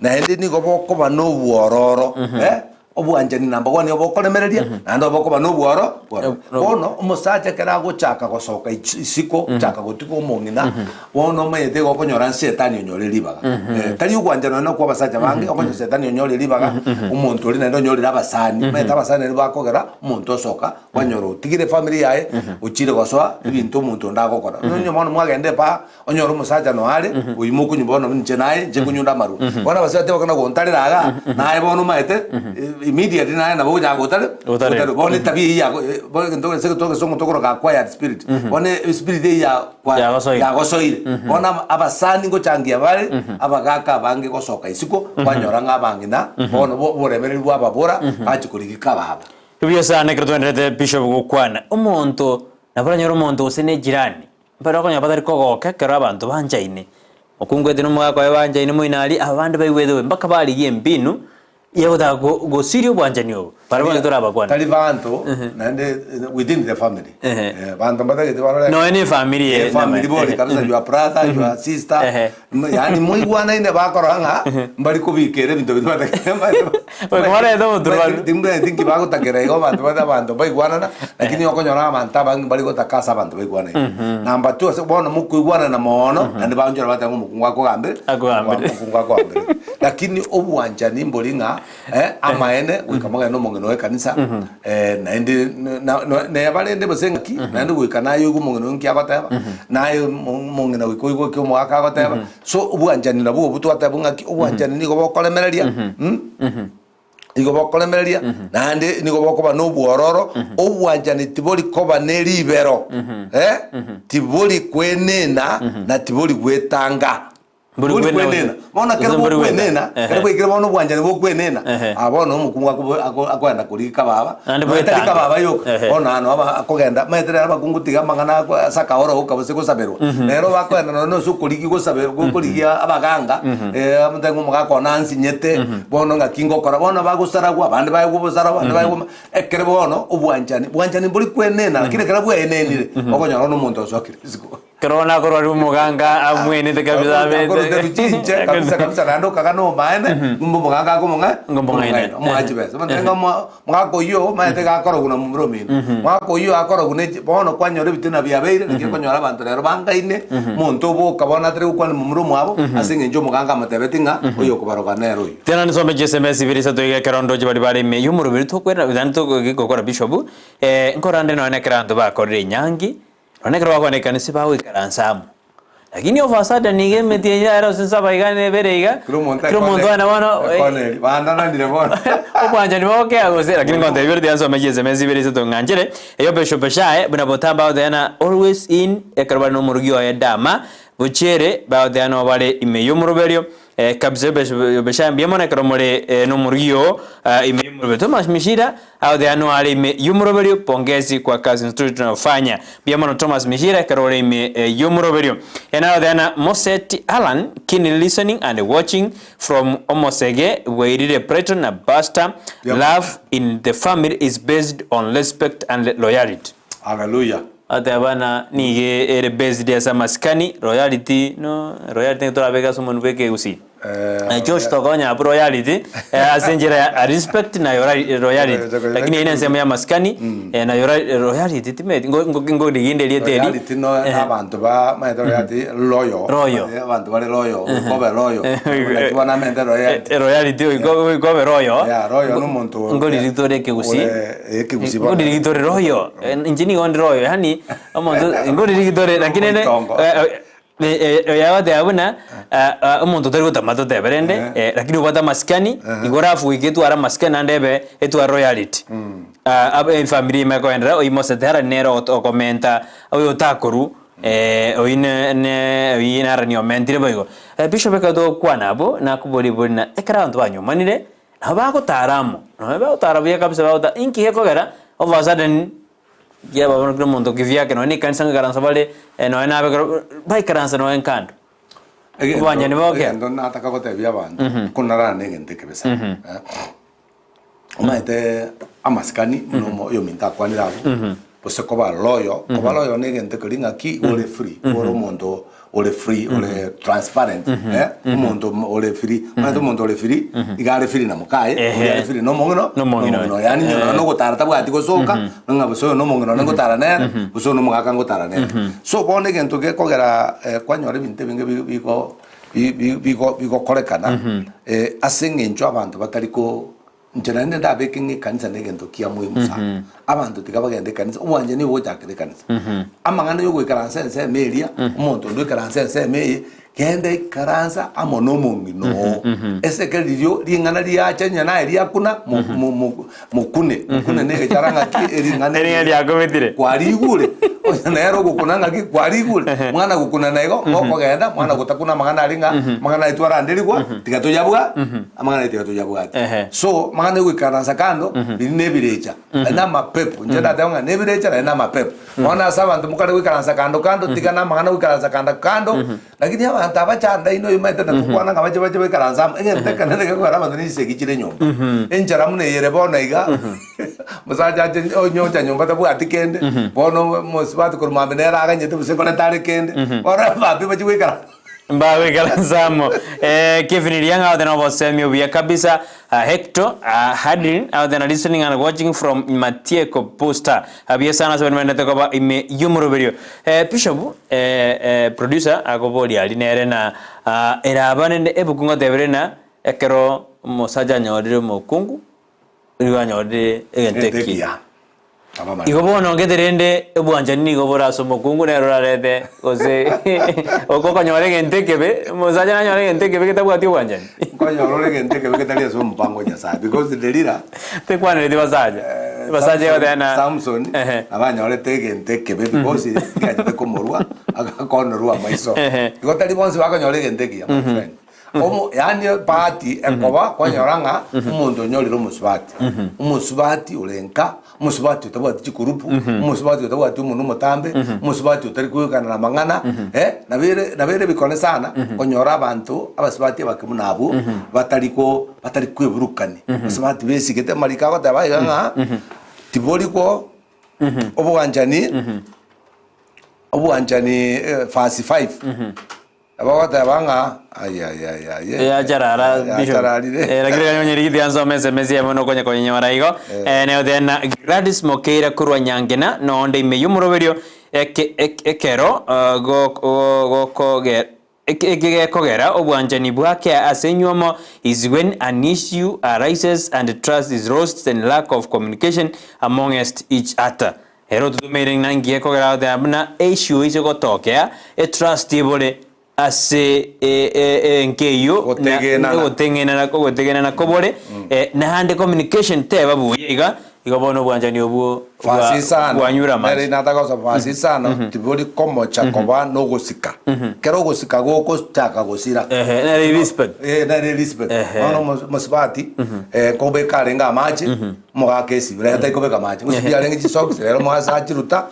naende nigo bokoba na obwororo eh, obwanchani number one nigo bokoremereria naende bokoba na obworo bworo. Bono omosacha ekero agochaka gosoka ich- isiko chaka gotiga omong'ina bono omanyete igo okonyora setani onyore ribaga Eh, tari ogwanchana nonya kwa abasacha bange okonyora setani onyore ribaga omonto oria naende onyorire abasani omanyete abasani naende bakogera omonto osoka Kwanyora otigire efamiri yaye, ochire gosoa ebinto omonto onde agokora. Onye bono mwagenda epaa, onyore omosacha noyo are, oyio mokonywa bono inche naye, inche nkonywa onde amarwa. Bono abasubati bakona gontarera igaa, naye bono omanyete, immediately naye nabo ogochaka gotare Gotarera. gotarera. Bono etabia eyio yago bono egento gese egento egesongo tokoroka acquired spirit. Bono espirit eyio ya kwa Yagosoire. yagosoire. Bono aba abasani ngochangia bare, abagaka abange gosoka isiko, kwanyora ng'a abang'ina, bono bo oboremereri bwababora, bachia korigia kababa. Ebuya sana ekero twenderete Bishop gokwana, omonto nabo oranyore omonto gose ne ejirani, mbare okonyora batari kogoka ekero abanto banchaine, okunguete na omogaka oye banchaine moino aria, abande baigwete bobe mpaka barigia embinu ya gotaka go gosiria obwanchani obo, barabwo naki torabakwane. Tari banto naende within the family. Ehe. Eh, banto mbatagete barore Nonya ne efamiri Eh, family bori kabisa your brother your sister Ehe. Yaani moigwanaine bakoroa ng'a mbari kobikera ebinto biria batagete. Barete oboturubanu. Timanyeti nki bagotakera igo abanto bande abanto mbaigwanana, lakini okonyora abanto abange mbari gotaka ase abanto baigwanaine. Number two ase bono mokoigwanana moono, naende baonchora bateba ng'a omokungu akogambere, Akogambere. omokungu akogambere. Lakini obwanchani mbori ng'a amaene goika mogende omong'ina o ekanisa, naende na- na- neba rende gose ng'aki, naende goika naye oigwe omong'ina oyo nki agoteba, naye omo- omong'ina goika oigwe eki omogaka agoteba, so obwanchani nabwo obwo twateba ng'aki, obwanchani nigo bokoremereria nigo bokoremereria, naende nigo bokoba na obwororo, obwanchani tibori koba ne ribero, tibori kwenena na tibori gwetanga. Mbori Mbori kwenena kwenena. gose- Bono ekero gose mbori gweta. bokwenena, Ehe. ekero bwaikire bono obwanchani bokwenena, Ehe. ah bono omokungu akobo- ako- akoenda korika baba, Naende nonya tari bwetanga. kababa yoka, Ehe. bono ano aba akogenda, omanyete rero abakungu tiga amang'ana ako ase akaoro oka gose gosaberwa, rero bakoenda nonya ase okorigia gosabe gokorigia abaganga, omonto ng'a omogaka one ansinyete, bono ng'aki ngokora, bono bagosaragwa, abande baegwa obosaragwa, abande baegwa ama ekero bono obwanchani, bwanchani mbori kwenena, lakini ekero bwaenenire, okonyora bono omonto osokire isiko. Ekero bono akorwaria omoganga amwenete kabisa abete. Akorute ruchinche kabisa kabisa naende okaga na omaene ng'umbe omoganga akomong'a Ng'omong'aina. omong'aina omoa chibesa. Omonto ng'a omo omogaka oyio omanyete iga akorogwa na momura omino. Omogaka oyio akorogwa ne chi bono kwanyora ebitina biabeire naki okonyora abanto rero bangaine, omonto oboka bono atari gokwana momura omwabo ase eng'encho omoganga amotebeti ng'a oyo okobaroga nere oyio. Tena nisome chiSMS ibere isato iga ekero ndoche baria bare ime y'omoroberi tokwera yaani togokora bishop eh nkorande nonya ekero abanto bakorire enyangi Nonya ekero bakogenda ekanisa bagoikaransa amo. Lakini of a sudden iga emeti eye yare ase nsaba iga na ebere iga, Kera omonto kera omonto ekone- aye bono ekoneri, baandananire bono. obwanchani bogokea gose, lakini ngontebia bire tiga nsome chiSMS ibere isato ng'anchere, eyo Bishop Shae buna botambe agoteana always in ekero bare nomorugi oye Dama, Bochere bagoteana nabo bare ime y'omoroberio, Eh, kabisa Yobeshaye mbuya mono ekero more eh, nomorugi oo ah, ime y'omoroberio. Thomas Mishira agoteana noare ime y'omoroberio, pongezi kwa kazi nzuri tunayofanya. Mbuya mono Thomas Mishira ekero ore ime eh, y'omoroberio. Ena agoteana Moseti Allan keenly listening and watching from Omosege bwairire Brighton na Buster. Yep. Love in the family is based on respect and loyalty. Hallelujah. Ateba ng'a nigo ere based ase amasikani, royalty no royalty nigo torabeke ase omonwe bwa ekegusii. Eh, Josh tokonya abwo royalty ase enchera ya respect na royalty lakini eye nensemo ya amasikani na royalty timanyeti ngoriginde erieta eri. Royalty no abanto ba maete royalty loyal. Loyal. Abanto bare loyal, okobe loyal. Naki bono amente royalty. Royalty okobe loyal. Yeah, loyal no omonto Ngoriri tore ekegusii. ore ekegusii bono. Ngoriri tore loyal. Inche nigo ndi loyal yaani omonto ngoriri tore lakini rende Omoitongo. oyagoteba buna omonto otari gotama totebe rende lakini obwate amasikani igo orafu goika etware amasikani naende ebe etware royalty. Efamiri ime ekoenderera oimosete harani nere okomenta oyo otakorwa oyio ne ne oyio harani omentire boigo. Bishop ekero togokwana abwo nakoboria buna ekero abanto banyomanire Nabo bagotara amo, nabo bagotara buya kabisa bagotara, inki gekogera all of a sudden kiaba bono kera omonto kivyake nonya na ekanisa ngoikaransa bare nonya nabe ekero baikaransa nonya nkando. Obwanchani bogokea. Egento nataka gotebia abanto, konarara na egento ekebe sana, eh. Omanyete amasikani buna omo oyominto akwanire abwo, gose koba loyal, koba loyal na egento keria ng'aki ore free, ore omonto ore free ore transparent eh, omonto ore free omanyete omonto ore free iga are free na mokaye Ehe. oria are free na omong'ina Nomong'ina oye. oye yaani onye nonya ogotara tabwati gosoka ng'a gose oyo na omong'ina one ngotara nere gose oyo na omogaka ngotara nere. So bono egento gekogera kwanyora ebinto ebinge bi- bigo bi- bi- bigo bigokorekana ase eng'encho abanto batari ko Inche naende ndabeke ng'a ekanisa negento kia muhimu sana. Abanto tiga bagende ekanisa, obwanchani nigo bogochakera ekanisa. Amang'ana ya ogoikaransa ensemo eria, omonto onde oikaransa ensemo eye, genda ikaransa amo na omong'ina oo. Ase ekero ririo ring'ana riacha onye naye riakuna, mo- mo- mo- mokune, mokune na egechara ng'aki ering'ana Ering'ana riakobetire. kwarigure, onye nere ogokuna ng'aki kwarigure, mwana gokuna na igo, mokogenda, mwana gotakuna amang'ana aria ng'a, amang'ana aye twaranderigwa, tiga toyabwa. Amang'ana aye tiga toyabwate. Ehe. So, amang'ana yogoikaransa kando, riria nebirecha, aye na amapepo. Inche ndateba ng'a nebirecha naye na amapepo. Bono ase abanto mokare goikaransa kando kando, tiga na amang'ana goikaransa kando kando, lakini abanto aba chandaine oyomaete na gokwana ng'a bache bache baikaranse amo, egento ekenene gekogera abanto ne chisegi chire nyomba. Enchera buna eye ere bono iga, omosacha ache onye ocha nyomba tabwati kende, bono omosubati korwa mambia nere aganyete gose koreta are kende, bono mambia bachie goikaransa. Mbagoikaransa amo. Eh, Kevin Riang'a out na obosemi obuya kabisa. Uh, Hector uh, Hadrin out there listening and watching from Matieko Posta. Abuya sana ase bari koba ime y'omoroberio. Eh, Bishop eh, eh, producer akoboria ari nere na uh, eraba nende ebuku ngotebere na ekero omosacha anyorire omokungu nigo anyorire egento Egento ekiya. ekiya. Abamani. Igo bono ngete rende obwanchani nigo bore ase omokungu nere orarete gose okonyora egento ekebe, omosacha nanyore egento ekebe getabwati obwanchani. Nkonyora ore egento ekebe getari ase omopango o Nyasaye because Delila Tekwanereti basacha, basacha egoteba na Samson Ehe. abanyorete egento ekebe because nkiachete komorua agakonorwa amaiso. Ehe. Igo tari bonsi bakonyora egento ekiya my friend. Omo yaani ebahati ekoba kwanyora ng'a omonto onyorire omosubati, omosubati ore nka, omosubati otabwati chikurupu, omosubati otabwati omonwe omotambe, omosubati otari koigana na amang'ana, eh, nabo ere nabo ere ebikone sana konyora abanto abasubati abake buna abwo batari ko batari kweburukania. Abasubati besigete amariko agoteba iga ng'a tibori ko obwanchani. Obwanchani verse 5 Bagoteba ng'a ayayayaya Yacharara Bishop. yachararire. Eh, lakini kanya onye rigiti ansome SMS yamo nokonya konyenyora igo. Eh, neo tena Gladys Mokeira korwa Nyangena nonde ime y'omoroberio eke ek- ekero eh, go- go- gokoge eke ekegekogera obwanchani bwake ase enywomo is when an issue arises and trust is lost and lack of communication amongst each other. Ere ototomeire ng'a ngiya ekogera agoteba buna issue ase gotokea etrust ebore ase enka eyio Gotegenana. ogotegenana ogotegenana kobore naende communication teba buya iga, igo bono obwanchani obwo bwa Fasi isano, bwanyure nere amache. nataka gosoma fasi isano, tibori komocha koba nogosika. Kero ogosika gogochaka gosira. Ehe, nere respect. Eh, nere respect. Ehe. Bono omo- omosubati, eh, kobeka arenge amache, Omogaka esibire, rero tari kobeka amache, gose arenge chisocks, rero omogaka achiruta,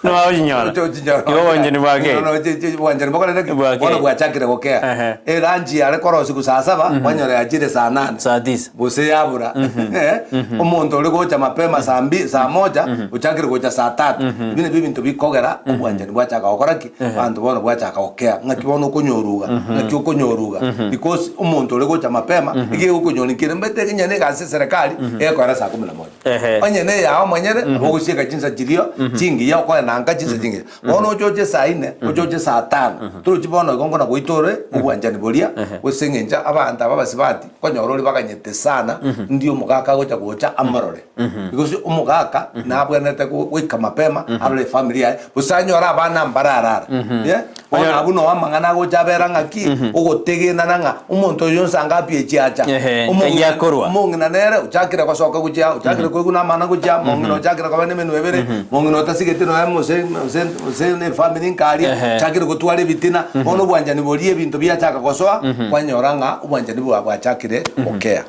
Nochinyora. Ochinyora. Igo obwanchani bwake. No, no, chi- chi- obwanchani bokorete ki? Bwake. Bono bwachakire gokea. Ehe. Eranchi yare korosiwa saa saba, kwanyora yachire saa nane. Saa tisa. Gose yabura. Eh, Omonto ore gocha mapema saa mbi, saa moja, ochakire gocha saa tatu. Ebi nabio ebinto bikogera obwanchani bwachaka gokora ki? Abanto bono bwachaka gokea. Ng'aki bono okonyoruga, ng'aki okonyoruga. Because omonto ore gocha mapema, ekiagera okonyora nkere mbete onye na egasi eserekari, egokoera saa kumi na moja. Ehe. Onye na eyao omonyene, nabo ogosieka chinsa chiria chingiya okoenda nka chinsa chingiya. Bono oche oche saa ine, oche oche saa tano, torochi bono igo nkona goita ore obwanchani boria, gose eng'encho abanto aba abasibati, okonyora ore baganyete sana, ndi omogaka agocha gocha amorore. Because omogaka nabwenerete go- goika mapema, arore efamiri yaye, gose anyore abana mbararara. Eh, bono abwo noo amang'ana agocha abera ng'aki, ogotegenana ng'a omonto oyo onsi anga apie echiacha. Ehe, Omong'ina- eyio akorwa. Omong'ina nere ochakire gosoka gochia, ochakire koigwa na amang'ana gochia, mong'ina ochakire koba na emenwa ebere, mong'ina otasigeti nonya mose mose mose na efamiri nka aria, Ehe. ochakire gotwara ebitina, bono obwanchani boria ebinto biachaka gosoa, kwanyora ng'a obwanchani bwa bwachakire gokea.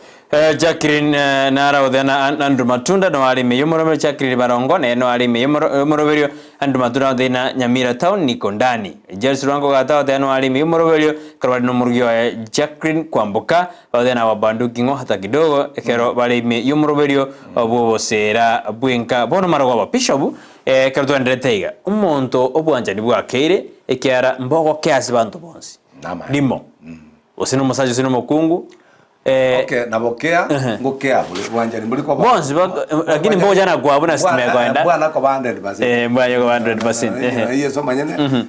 Jacqueline naraothe na Andrew Matunda no are ime y'omoroberio Jacqueline Barongo nere no are ime y'omoroberio Andrew Matunda othe na Nyamira Town niko ndani Jairus Lwango Gata othe no are ime y'omoroberio ekero bare nomorugi oye Jacqueline Kwamboka othe na Wabanduki ng'o hata kidogo ekero bare ime y'omoroberio bw'oboseera bw'enka bono marogoba Bishop ekero twenderete iga omonto obwanchani bwakeire ekiara mbogokea ase banto bonsi rimo gose nomosacha gose nomokungu Eh, Okay, nabo kea, Ehe. ngokea bore, bwanchani mbori koba. Bonsi ba- lakini mbocha na kwabo na sitima ekoenda. Bwana koba 100%. Eh, mbwanye koba 100%, ehe. Yeso manyene.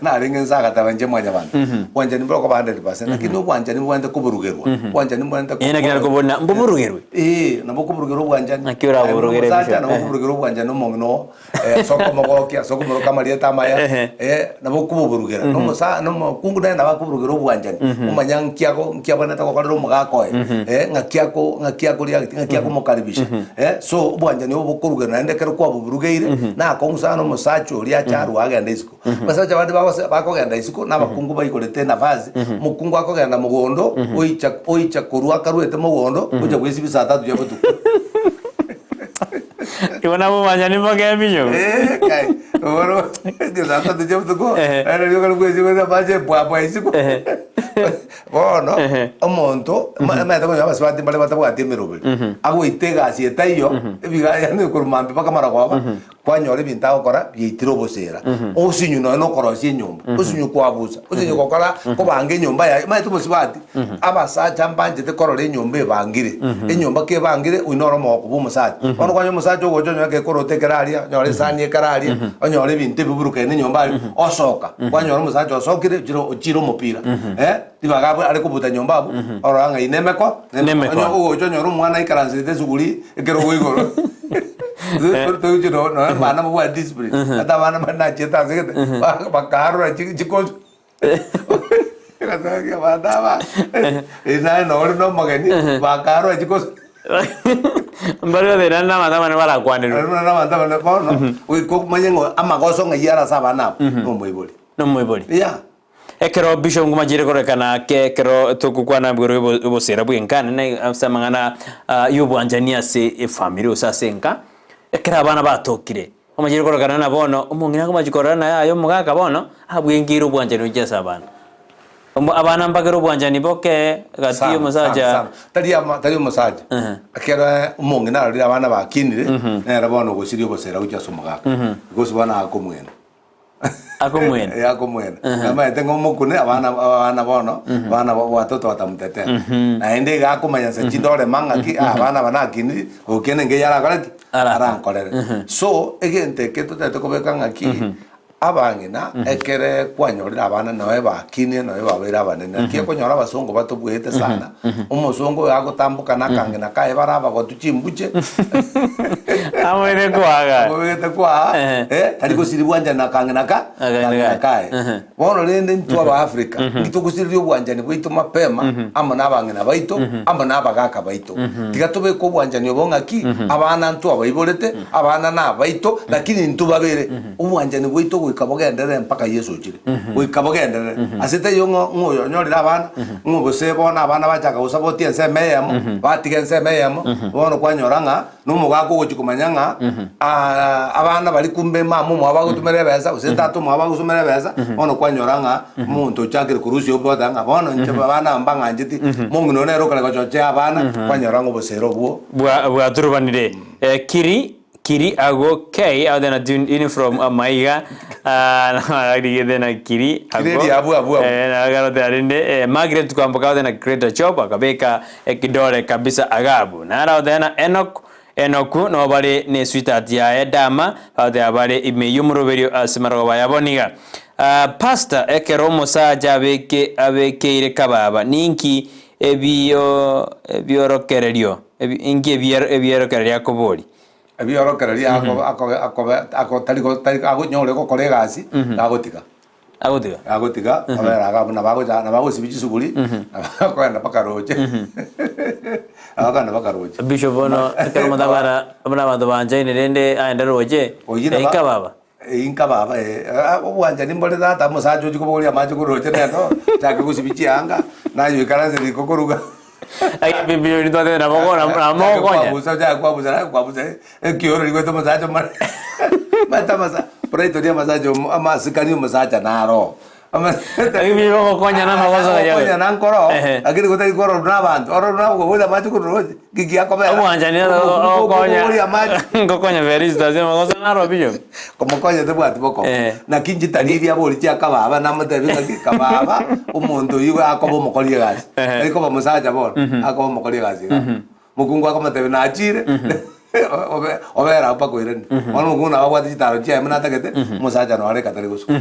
Narenge nsa agateba inche mwanyabanto. Bwanchani mbori koba 100%, lakini obwanchani mbwente koburugerwa. Bwanchani mbwente Eh, naki nari kobuna mboburugerwe. Eh, nabo koburugerwa obwanchani. Naki oraburugerwe Omosacha Bishop, nabo eh. koburugerwa obwanchani omong'ina oo. Eh, ase okomogokia, ase okomoroka amarieta amaya, Ehe. eh, nabo okomoburugera. Na omosa- na omokungu nere nabo akoburugera obwanchani, omanya nki ago nki abwenerete gokorera omogaka oye, eh, ng'aki ako ng'aki akoreact, ng'aki akomokaribisha, eh, so obwanchani obo bokorugerwa naende ekero kwaboburugeire, nakong'u sana omosacha oria ache arwe agende isiko. Abasacha bande bagose bakogenda isiko, na abakungu baigorete enafasi, omokungu akogenda mogondo, oicha oicha korwa akarwete mogondo, ocha goesibia saa tatu chia botuko. Igo nabo omanyani mpaka eminyo. Eh, kai. Bono, ndio saa tatu chia botuko, Ehe. ere rioka rikwesibia amache epwapwa isiko. Ehe. Bono, Ehe. omonto, omanyete konya abasubati mbare batabwati emeroberi. Agoita egasi etaiyo, ebiga yaani korwa mambia mpaka marogoba, kwanyora ebinto agokora biaitire obosera. Osinyu nonya na okorosia enyomba, osinyu kwabusa, osinyu gokora kobanga enyomba yaye, omanyete omosubati, abasacha mbanchete korora enyomba ebangire, enyomba kebangire oyio noro omogoko bwa omosacha. Bono kwanyora omosacha ogocha onyore gekoroto ekere aria, onyore esani ekere aria, onyore ebinto ebiburukani na enyomba aria, osoka, kwanyora omosacha osokire ochire ochire omopira eh, ribaga abwo are kobuta nyomba abwo, orora ng'a ine emeko, Nemeko. onye ogocha onyore omwana aikaransete esuguri ekerogo igoro. Togochia nonya abana babwate discipline, ata abana mbare nachiete ase gete, bakarora chikosi. Egasakia abanto aba, eh, naye nore na omogeni, bakarora chikosi. Mbare goteba naende na abanto abane barakwanerwe. Naende na abanto abane bono, goika omanye ng'a amagoso ng'ai are ase abana aba, na omoibori. Na omoibori. Yeah. Ekero Bishop ngomachire korekana ake ekero togokwana igoro yobo obosera bw'enka nene ase amang'ana y'obwanchani ase efamiri gose ase enka, ekero abana batokire, omachire kororekana ng'a bono omong'ina akomachi korora naye aye omogaka bono, abwengeire obwanchani gochia ase abana. Omo abana mbakere obwanchani boke gati Sana, sana, y'omosacha sana. Tari ama tari omosacha Ehe. ekero omong'ina arorire abana bakinire, nere bono ogosiria obosera gochia ase omogaka, because bono akomwena. Akomwena. Eh, akomwena. Namaete ng'a omokune abana abana bono, abana ba watoto watamtetea. Naende iga akomanya nse chinde orema ng'aki, ah, abana aba nakiniri, okia nenge eyio arakore ki? Arakore. Arankorere. So, egento eke totagete kobeka ng'aki, abang'ina ekere kwanyorire abana noe bakinire noe babeire abanene. Naki okonyora abasongo batobuete sana, omosongo oyo agotamboka na akang'ina kaye bare abagotu chimbuche, Amoire kwaga. amobegete kwaa, Ehe. eh, tari gosiri bwanchani na akang'ina ka Akang'ina akang'ina kaye. kaye. Ehe. Bono rende intwe Abaafrika, ntitogosiriria obwanchani bwaito mapema amo nabang'ina baito, amo nabagaka baito. Tiga tobeke obwanchani obo ng'aki, abana ntwabaiborete, abana nabaito, lakini intwe babere. Obwanchani bwaito goika bogenderere mpaka Yeso ochire. Goika bogenderere. Ase taiyo ng'a ng'a oyo onyorire abana, ng'a gose bono abana bachaka gosabotia ensemo eyemo, batiga ensemo eyemo, bono kwanyora ng'a na omogaka ogochia komanya ng'a abana baria kumbe mama omwabo bagotumera ebesa gose tata omwabo bagosomera ebesa, bono kwanyora ng'a omonto ochakire korusia obota ng'a bono inche abana aba mbang'ancheti, omong'ina oyo nere okare gochochea abana, kwanyora ng'a obosera obwo. Bwa bwaturubanire. Kiri kiri ago K ago tena tune in from amaiga arigete na kiri Kiri ago eria abwo abwo abwo. nagarotera rende Margaret kwamboka ago tena greater job akabeka ekidore kabisa agabu naro agoteba na Enock Enoku nabo bare ne sweetheart yaye Dama bagoteba bare ime y'omoroberio ase marogoba yabo niga Pastor ekero omosacha abeke abekeire kababa ninki ebio ebiorokererio ebi inki ebiero ebiorokererio akoboria? Ebiorokererio ako ako akobe ako tari go tari agonyore gokora egasi, nagotiga. Agotiga? Agotiga, obera iga abwo nabagocha nabagosibia chisuguri, nabakoenda mpaka roche. Nabakoenda mpaka roche. Bishop bono ekero motabara buna abanto banchaine rende aende roche, Oyio naba- inka baba. Inka baba eh, ah, obwanchani mbore tata omosacha ochia kobogoria amache korwa roche nero, ochake gosibia chianga, naye oikaranse riko koruga. Lakini bibi oria twatebire nabo ko- nabo Ochake mogokonya. kwabusa ochake kwabusa naye kwabusa ekioro rigwete omosacha omare omanyete amasa brighton amasacha omo amasikani omosacha naro Lakini bibi bogokonya na amagoso gaya. Okonyana nkoro Ehe. lakini gotari kororwa na abanto ororwa na okoboria amache korwa roche ngiki akobera Obwanchani okonya okoboria amache ngokonya Felistus amagoso naro bishop. Komokonya tebwati bokong'u. Eh. Naki inche tari eria abori chia kababa namotebi ng'aki kababa omonto oyio iga akoba omokori egasi. Ehe. Tari koba mosacha bono, akoba omokori egasi iga. Mokungu akomotebi nachire, obe obere abwo mpaka oirane. Bono omokungu nabo abwate chitaro chiaye buna atagete, omosacha noro areka tari gosuka.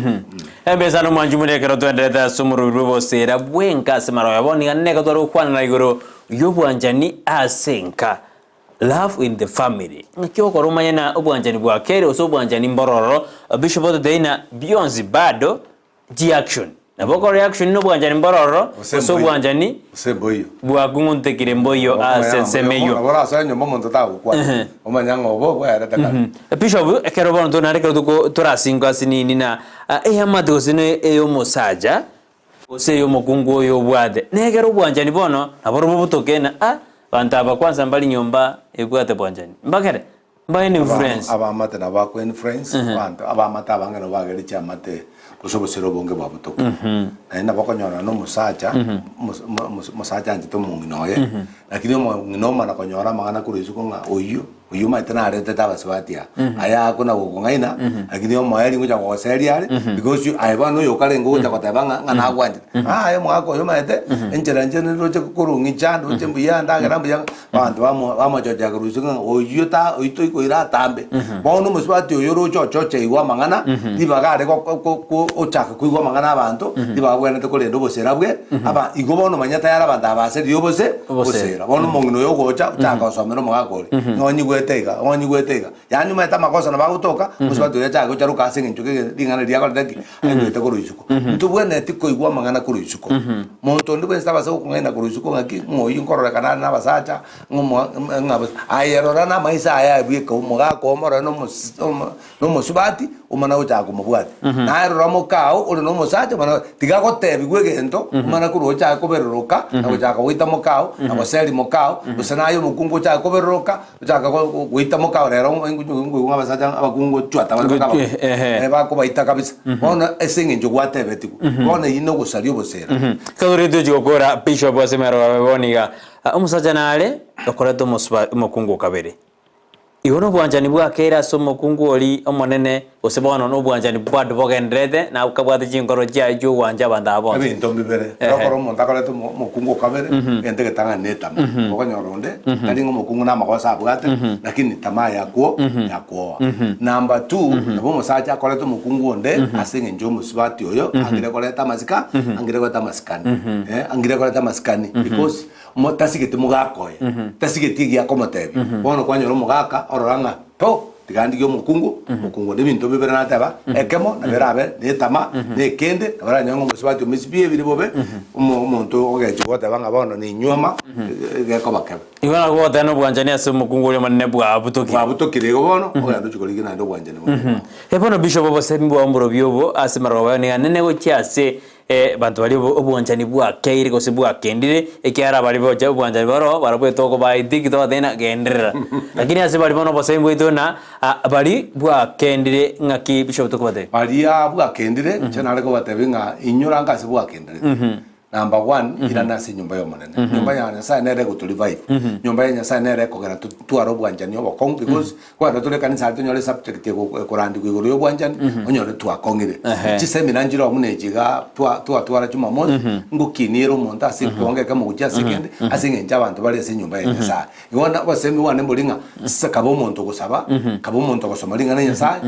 Embesa nomwanchi more ekero twenderete ase omorweri bw'obosera bw'enka ase maroyo bono iga neke tware gokwanera igoro y'obwanchani ase enka. Love in the family. Ng'aki ogokora omanye na obwanchani bwa kere gose obwanchani mbororo, Bishop ototebie ng'a bionsi bado chiaction. Nabo okora reaction na obwanchani mbororo Gose gose mboiyo. obwanchani Gose mboiyo. bwakung'untekire mboiyo ase ensemo eyio. Nabo orasoe nyomba omonto tagokwana, omanye ng'a obo bwaerete kare. Bishop, ekero bono to naende ekero toko torasingo ase nini na eamate gose na eyomosacha, Gose ey'omokungu oyo obwate. Nekero obwanchani bono naborobwo botoke na a banto aba kwanza mbari nyomba ebwate bwanchani. Mbakere? Mba influence. Abamate nabo bako influence abanto abamate abange nabo bagere chiamate gose obosera obonge bwa botoki. Naende nabo okonyora na omosacha omosacha anchete omong'ina oye, lakini omong'ina omana konyora amang'ana korwa isiko ng'a oyio. Oyio omanyete naretete abasubati aa, aya akona gokong'aina, lakini omoerio ngocha gogoseria are, because aye bono oyo okarenge ogocha goteba ng'a ng'a nagwanchete. Aa aye omogaka oyo omanyete, enchera inche nroche korong'icha, ndoche mbuya, ndagera mbuya, abanto bamo bamochochea korwa isiko ng'a oyio ta oyio toikoira atambe. Bono omosubati oyo oroche ochocheigwe amang'ana, ribaga are goko ko ko ochaka koigwa amang'ana abanto, ribaga abwenerete korenda obosera bwe, aba igo bono omanyete tayari abanto aba baseririe obose Obosera. obosera. Bono omong'ina oyo ogocha, ochaka gosomera omogaka oria, ng'a onyigwete iga, onyigwete iga. Yaani omanyete amakosa nabo agotoka, mosubati oria achake gocharoka ase eng'encho kege ring'ana riria akorete ki? Aigwete korwa isiko. Ntobwenereti koigwa amang'ana korwa isiko. Monto onde bwensi tabasa gokong'aina korwa isiko ng'aki, ng'a oyio nkororekana are na abasacha, ng'a omo ng'a bosa. Aye rora na amaiso aye abweka omogaka omorore na omosi omo nomosubati omana gochaka komobwatia. Naye rora mokao ore nomosacha omana tiga gotebigwa egento omana korwa ochake koberoroka na gochaka goita mokao na goseria mokao gose naye omokungu ochake koberoroka ochake go- go- goita mokao rero nkoigwa ng'a abasacha abakungu chwata bare mpaka Gochi- ehe. eh, bakobaita kabisa. Bono ase eng'encho gwatebetigwe bono eyio nogosaria obosera. Ekero tochi gokora bishop ase emerero bono iga, omosacha nare okoreta omosuba omokungu okabere. Igo nobwanchani bwakeire ase omokungu oria omonene, gose bono nobwanchani bwande bogendererete, na kabwate chinkoro chiaye chi'ogwancha abanto aba bonsi. Ebinto mbibere, ekero okora omonto akorete omo- omokungu o kabere, egento egetang'ani na etama. Okonyora onde, tari ng'a omokungu na amagoso abwate, lakini tamaa yakwo yakwoa. Number two, nabo omosacha akorete omokungu onde ase eng'encho ya omosubati oyo, angire koreta amasika, angire koreta amasikani, eh, angire koreta amasikani because Mo tasigeti mogaka oye, tasigeti egiya akomotebia. Bono kwanyora omogaka orora ng'a to, tiga ndigie omokungu, omokungu onde ebinto bibere nateba, ekemo nabo erabe na etama, na ekende nabo oranyore ng'a omosubati omisibi ebire bobe, omo omonto ogechigwa goteba ng'a bono ninywoma, gekoba kebe. Igo nabo goteba na obwanchani ase omokungu oria omonene bwabutokire. Bwabutokire igo bono, ogenda ochia korigia naende obwanchani bonde bwao. Bono Bishop obosemi bwao mborobio obo ase marogoba aye nigo anene gochia ase Abanto baria obwanchani bwakeire gose bwakendire, ekiagera baria bocha obwanchani baroo barabwo etokobaetia eki togotebi ng'a genderera. Lakini ase baria bono obosemi bwaito ng'a baria bwakendire ng'aki bishop tokobatebia? Baria bwakendire, inche nare kobatebia ng'a inyora anga ase bwakenderete. Number one, irana ase enyomba y'Omonene. Enyomba ya Nyasaye nere egoto revive. Enyomba ya Nyasaye nere ekogera totware obwanchani obokong'u because Kwagenda tore ekanisa aria tonyore esubject ekorandigwa igoro y'obwanchani, onyore twakong'ire. Ehe. Chiseminar nchire oo buna echi igaa twa twatwara Jumamosi, ngokinia ere omonto ase ekewango ekemo gochia ase ekende, ase eng'encho abanto bare ase enyomba ya Nyasaye. Igo na obosemi bwane mbori ng'a ase kabe omonto ogosaba, kabe omonto ogosoma ring'ana ria Nyasaye,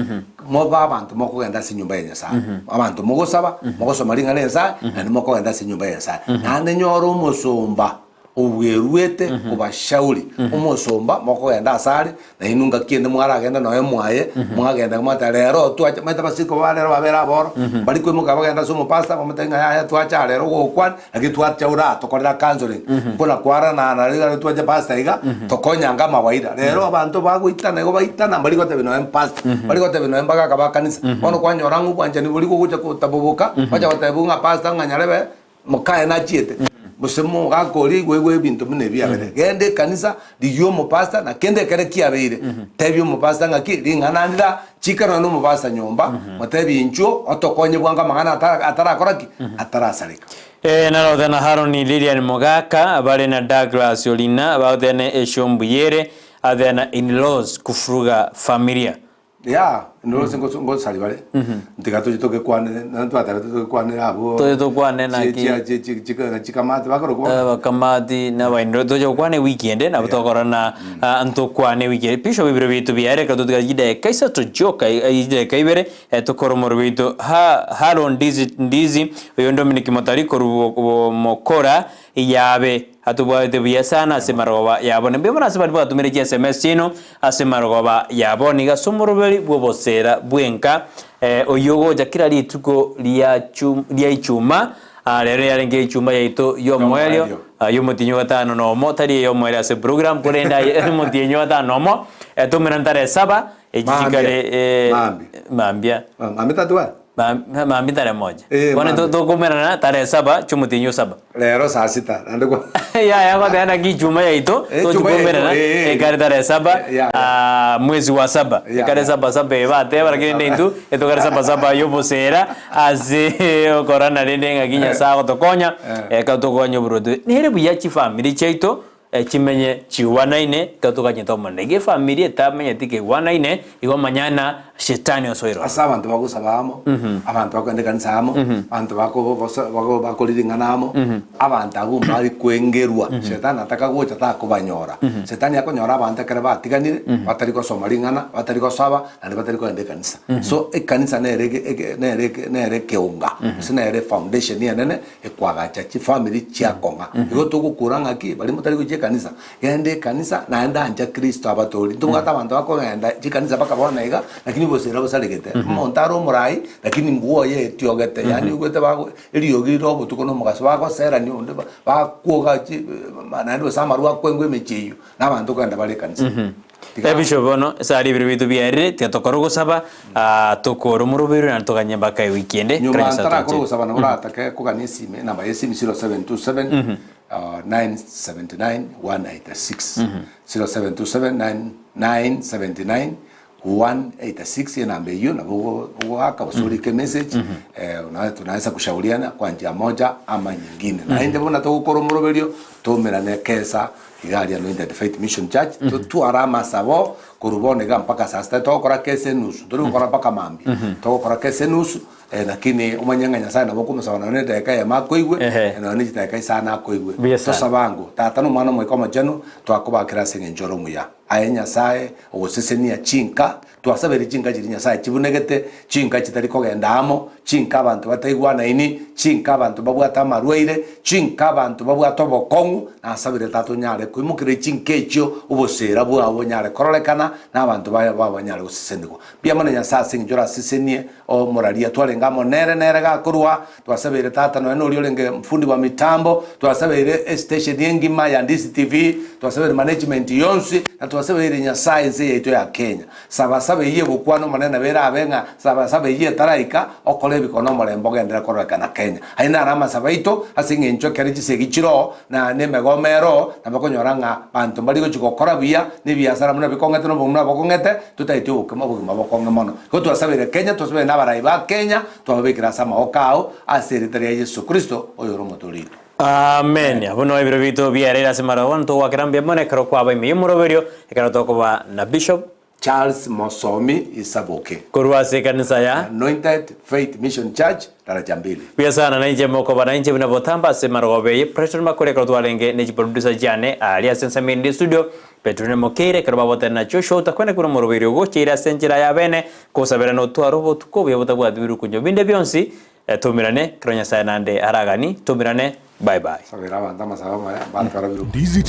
mobe abanto mokogenda ase enyomba ya Nyasaye. Abanto mogosaba, mogosoma ring'ana ria Nyasaye, naende mokogenda ase enyomba ya Nyasaye. Naende nyore omosomba. Obweruete kobashauri, omosomba mokogenda asare, na inwe ngaki ende mwaragende nonya mwaye, mwagenda mwateba rero twacha omanyete abasiko ba rero babere aboro, mbari koimoka bagende ase omopastor bamotebie ng'a yaya twacha aa rero gokwana, lakini twacha oratokorera counselling, mbuna kwarana na riria twacha pastor iga, tokonyanga amawaida. Rero abanto bagoitana igo baitana mbari gotebia nonya pastor, mbari gotebia nonya mbagaka ba kanisa, bono kwanyora ng'a obwanchani boria bogocha gotaboboka, bacha gotebiwa ng'a pastor ng'a nyarebe. Mokaye nachiete, gose mogaka oria igwe igwe ebinto buna ebi biabeire. Genda ekanisa, rigia omopastor, na kende ekere kiabeire, tebia omopastor ng'aki ring'ana ndira, chika nonya na omopastor nyomba, motebie inchuo otokonye bwango amang'ana atara atarakora ki? Atarasareka. Ee, narothe na Haroni Lilian Mogaka, bare na Douglas Olina, baothe na Eshombuyere, athe na in-laws kufuruga familia. Yea, intwe gose ngoso ngosari bare, ntiga toche togekwanere, naende twatebete togekwanere abwo Toche tokwane chi- naki. chia- chi- chi- chika chikamati bakorokwa bono. Abakamati na abaindoro toche gokwana ewiki ende nabo tokora na ah, ntokwane ewiki ende bishop ebiro biaito biaere ekero totigare chidakika isato chioka eh, chidakika ibere eh, tokore omorero bwaito Ha- Haron Ndizi Ndizi oyo Dominic Motari korwa bo- Bomokora Yabe atobwatete buya sana ase marogoba yabo. Mbuya mono ase baria bwatumire chi sms chiaino ase marogoba yabo. Nigo ase omoroberi bw'oboseera bw'enka eh, oyio ogocha kera rituko ria chu ria ichuma ah, rero yarenge ichuma yaito y'omoerio Y'omoerio. ah, y'omotienyi o gatano na omo, tari ey'omoerio ase program korende aye omotienyi o gatano na omo eh, tomerane tarehe saba echi Mambia. chikare eh, Mambia. mambia Mambia tatuare? Mambia tarehe moja. Eh, Bono mambia. tokomerana tarehe saba chiomotienyi o saba. Rero saa sita naende kwa Yaya goteba naki ichuma yaito Eh, ichuma yaito, tochikomerana eh, eh. ekare tarehe saba Eh, ya, ya. ah, mwezi wa saba Ya, ekare ya. saba saba eye bateba lakini rende intwe etokare saba saba yobosera ase okorana rende ng'aki Nyasaye agotokonya Eh. eka tokonya oborwoti nere buya chifamiri chiaito Chimenye chiigwanaine, ekero toganyete Omonene. Iga efamiri etamenyeti keigwanaine, igo manya ng'a Shetani osoire ororo. Ase abanto bagosaba amo, abanto bakogenda ekanisa amo, abanto bako bosa bako bakoria ring'ana amo, abanto abwo mbari kwengerwa. Shetani ataka gocha takobanyora. Shetani akonyora abanto ekero batiganire, batari gosoma ring'ana, batari gosaba, naende batari kogenda ekanisa. So ekanisa nere ege ege nere ege nere ekeunga, gose nere efoundation enene Ekwagacha chifamiri chiakong'a. Igo togokura ng'aki baria motari gochia ekanisa, genda ekanisa naende ancha Kristo abatoorie. Ntobwate abanto bakogenda chikanisa mpaka bono iga, lakini obosera bosaregete. Omonto are omorai lakini mbwoye etiogete, yaani oigwete bago eriogi rire obotuko na omogaso bagoserania onde ba bakwoga chi naende gose amarwa akwengwa emechie eyio, na abanto kogenda bare ekanisa. Tiga. Ebisio bono ase aria ebiro biaito biarire, tiga tokore ogosaba, tokore omoroberio naende toganye mpaka ewiki ende, ekero Nyuma Nyasae ntarakora atoanchete. ogosaba nabo oratake kogania esimi, enamba ya esimi 0727 979 186, 0727 979 186 enamba eyio nabo ogo- ogoaka gose orike emessage eh, una- tunaweza kushauriana kwa njia moja ama nyingine. Naende buna togokora omoroberio. Toumerane ekesa iga aria Anointed Faith Mission Church, totware amasabo korwa bono iga mpaka saa sita, togokora kesa enusu, ntori gokora mpaka mambia, togokora kesa enusu lakini omanye ng'a Nyasaye nabo okomosaba nonye na edageka eyemo akoigwe, nonye na chidageka isano akoigwe. Buya sana. Tosabe ango, Tata na Omwana Omoika Omochenu, twakobakera ase eng'encho ore omuya. Aye Nyasaye ogosesenia chinka, Twasabeire chinka chiria Nyasae chibunegete, chinka chitari kogenda amo, chinka abanto bataigwanaini, chinka abanto babwate amarwaire, chinka abanto babwate obokong'u, nasabire Tata onyare koimokereria chinka echio oboseera bwao bonyare kororekana, na abanto baye bao banyare gosesenigwa. Mbuya mono Nyasae ase eng'encho orasesenie omoraria twarenge amo nere, nere gakorwa, Twasabeire tata nonya noria orenge fundi bwa mitambo, twasabeire estation engima ya Ndisi TV, twasabeire management yonsi, na twasabeire Nyasaye ense yaito ya Kenya. Saba saba eyio egokwana Omonene nabo erabe ng'a saba saba eyio etaraika, okore ebikone omorembe ogenderere kororekana Kenya. Ayio naro amasabo aito ase eng'encho ekero chisegi chiroo na nemegomo eroo, nabo okonyora ng'a banto mbari gochia gokora buya, na ebiasara buna bikong'ete na obogima buna bokong'ete, totaeti obokima obogima bokong'e mono. Igo twasabeire Kenya, twasabeire na abarai ba Kenya, Twababekire ase amaboko ao, ase erieta ria Yeso Kristo, oyore Omotoori oito. Amen. Abwo noo ebiro biaito biaereire ase marogo, ntogwakera mbuya mono ekero kwaba ime y'omoroberio, ekero tokoba na Bishop. Charles Mosomi Isaboke. Korwa ase ekanisa ya. Anointed Faith Mission Church, Daraja Mbili. Buya sana nainche mokoba nainche buna botambe ase marogoba eye Preston Makori ekero twarenge ne chiproducer chiane aaria ase ensemo ende studio Petero nemokeire ekero babotera na Joshua otakwana korwa omoroberio ogocheire ase enchera y'abene, kosabera notware obotuko obuya botabwati birukunyo binde bionsi, Tomirane, ekero Nyasae naende aragani, tomirane, bye bye. Sabera abanto amasabo amaya, mbatwara birukunyo.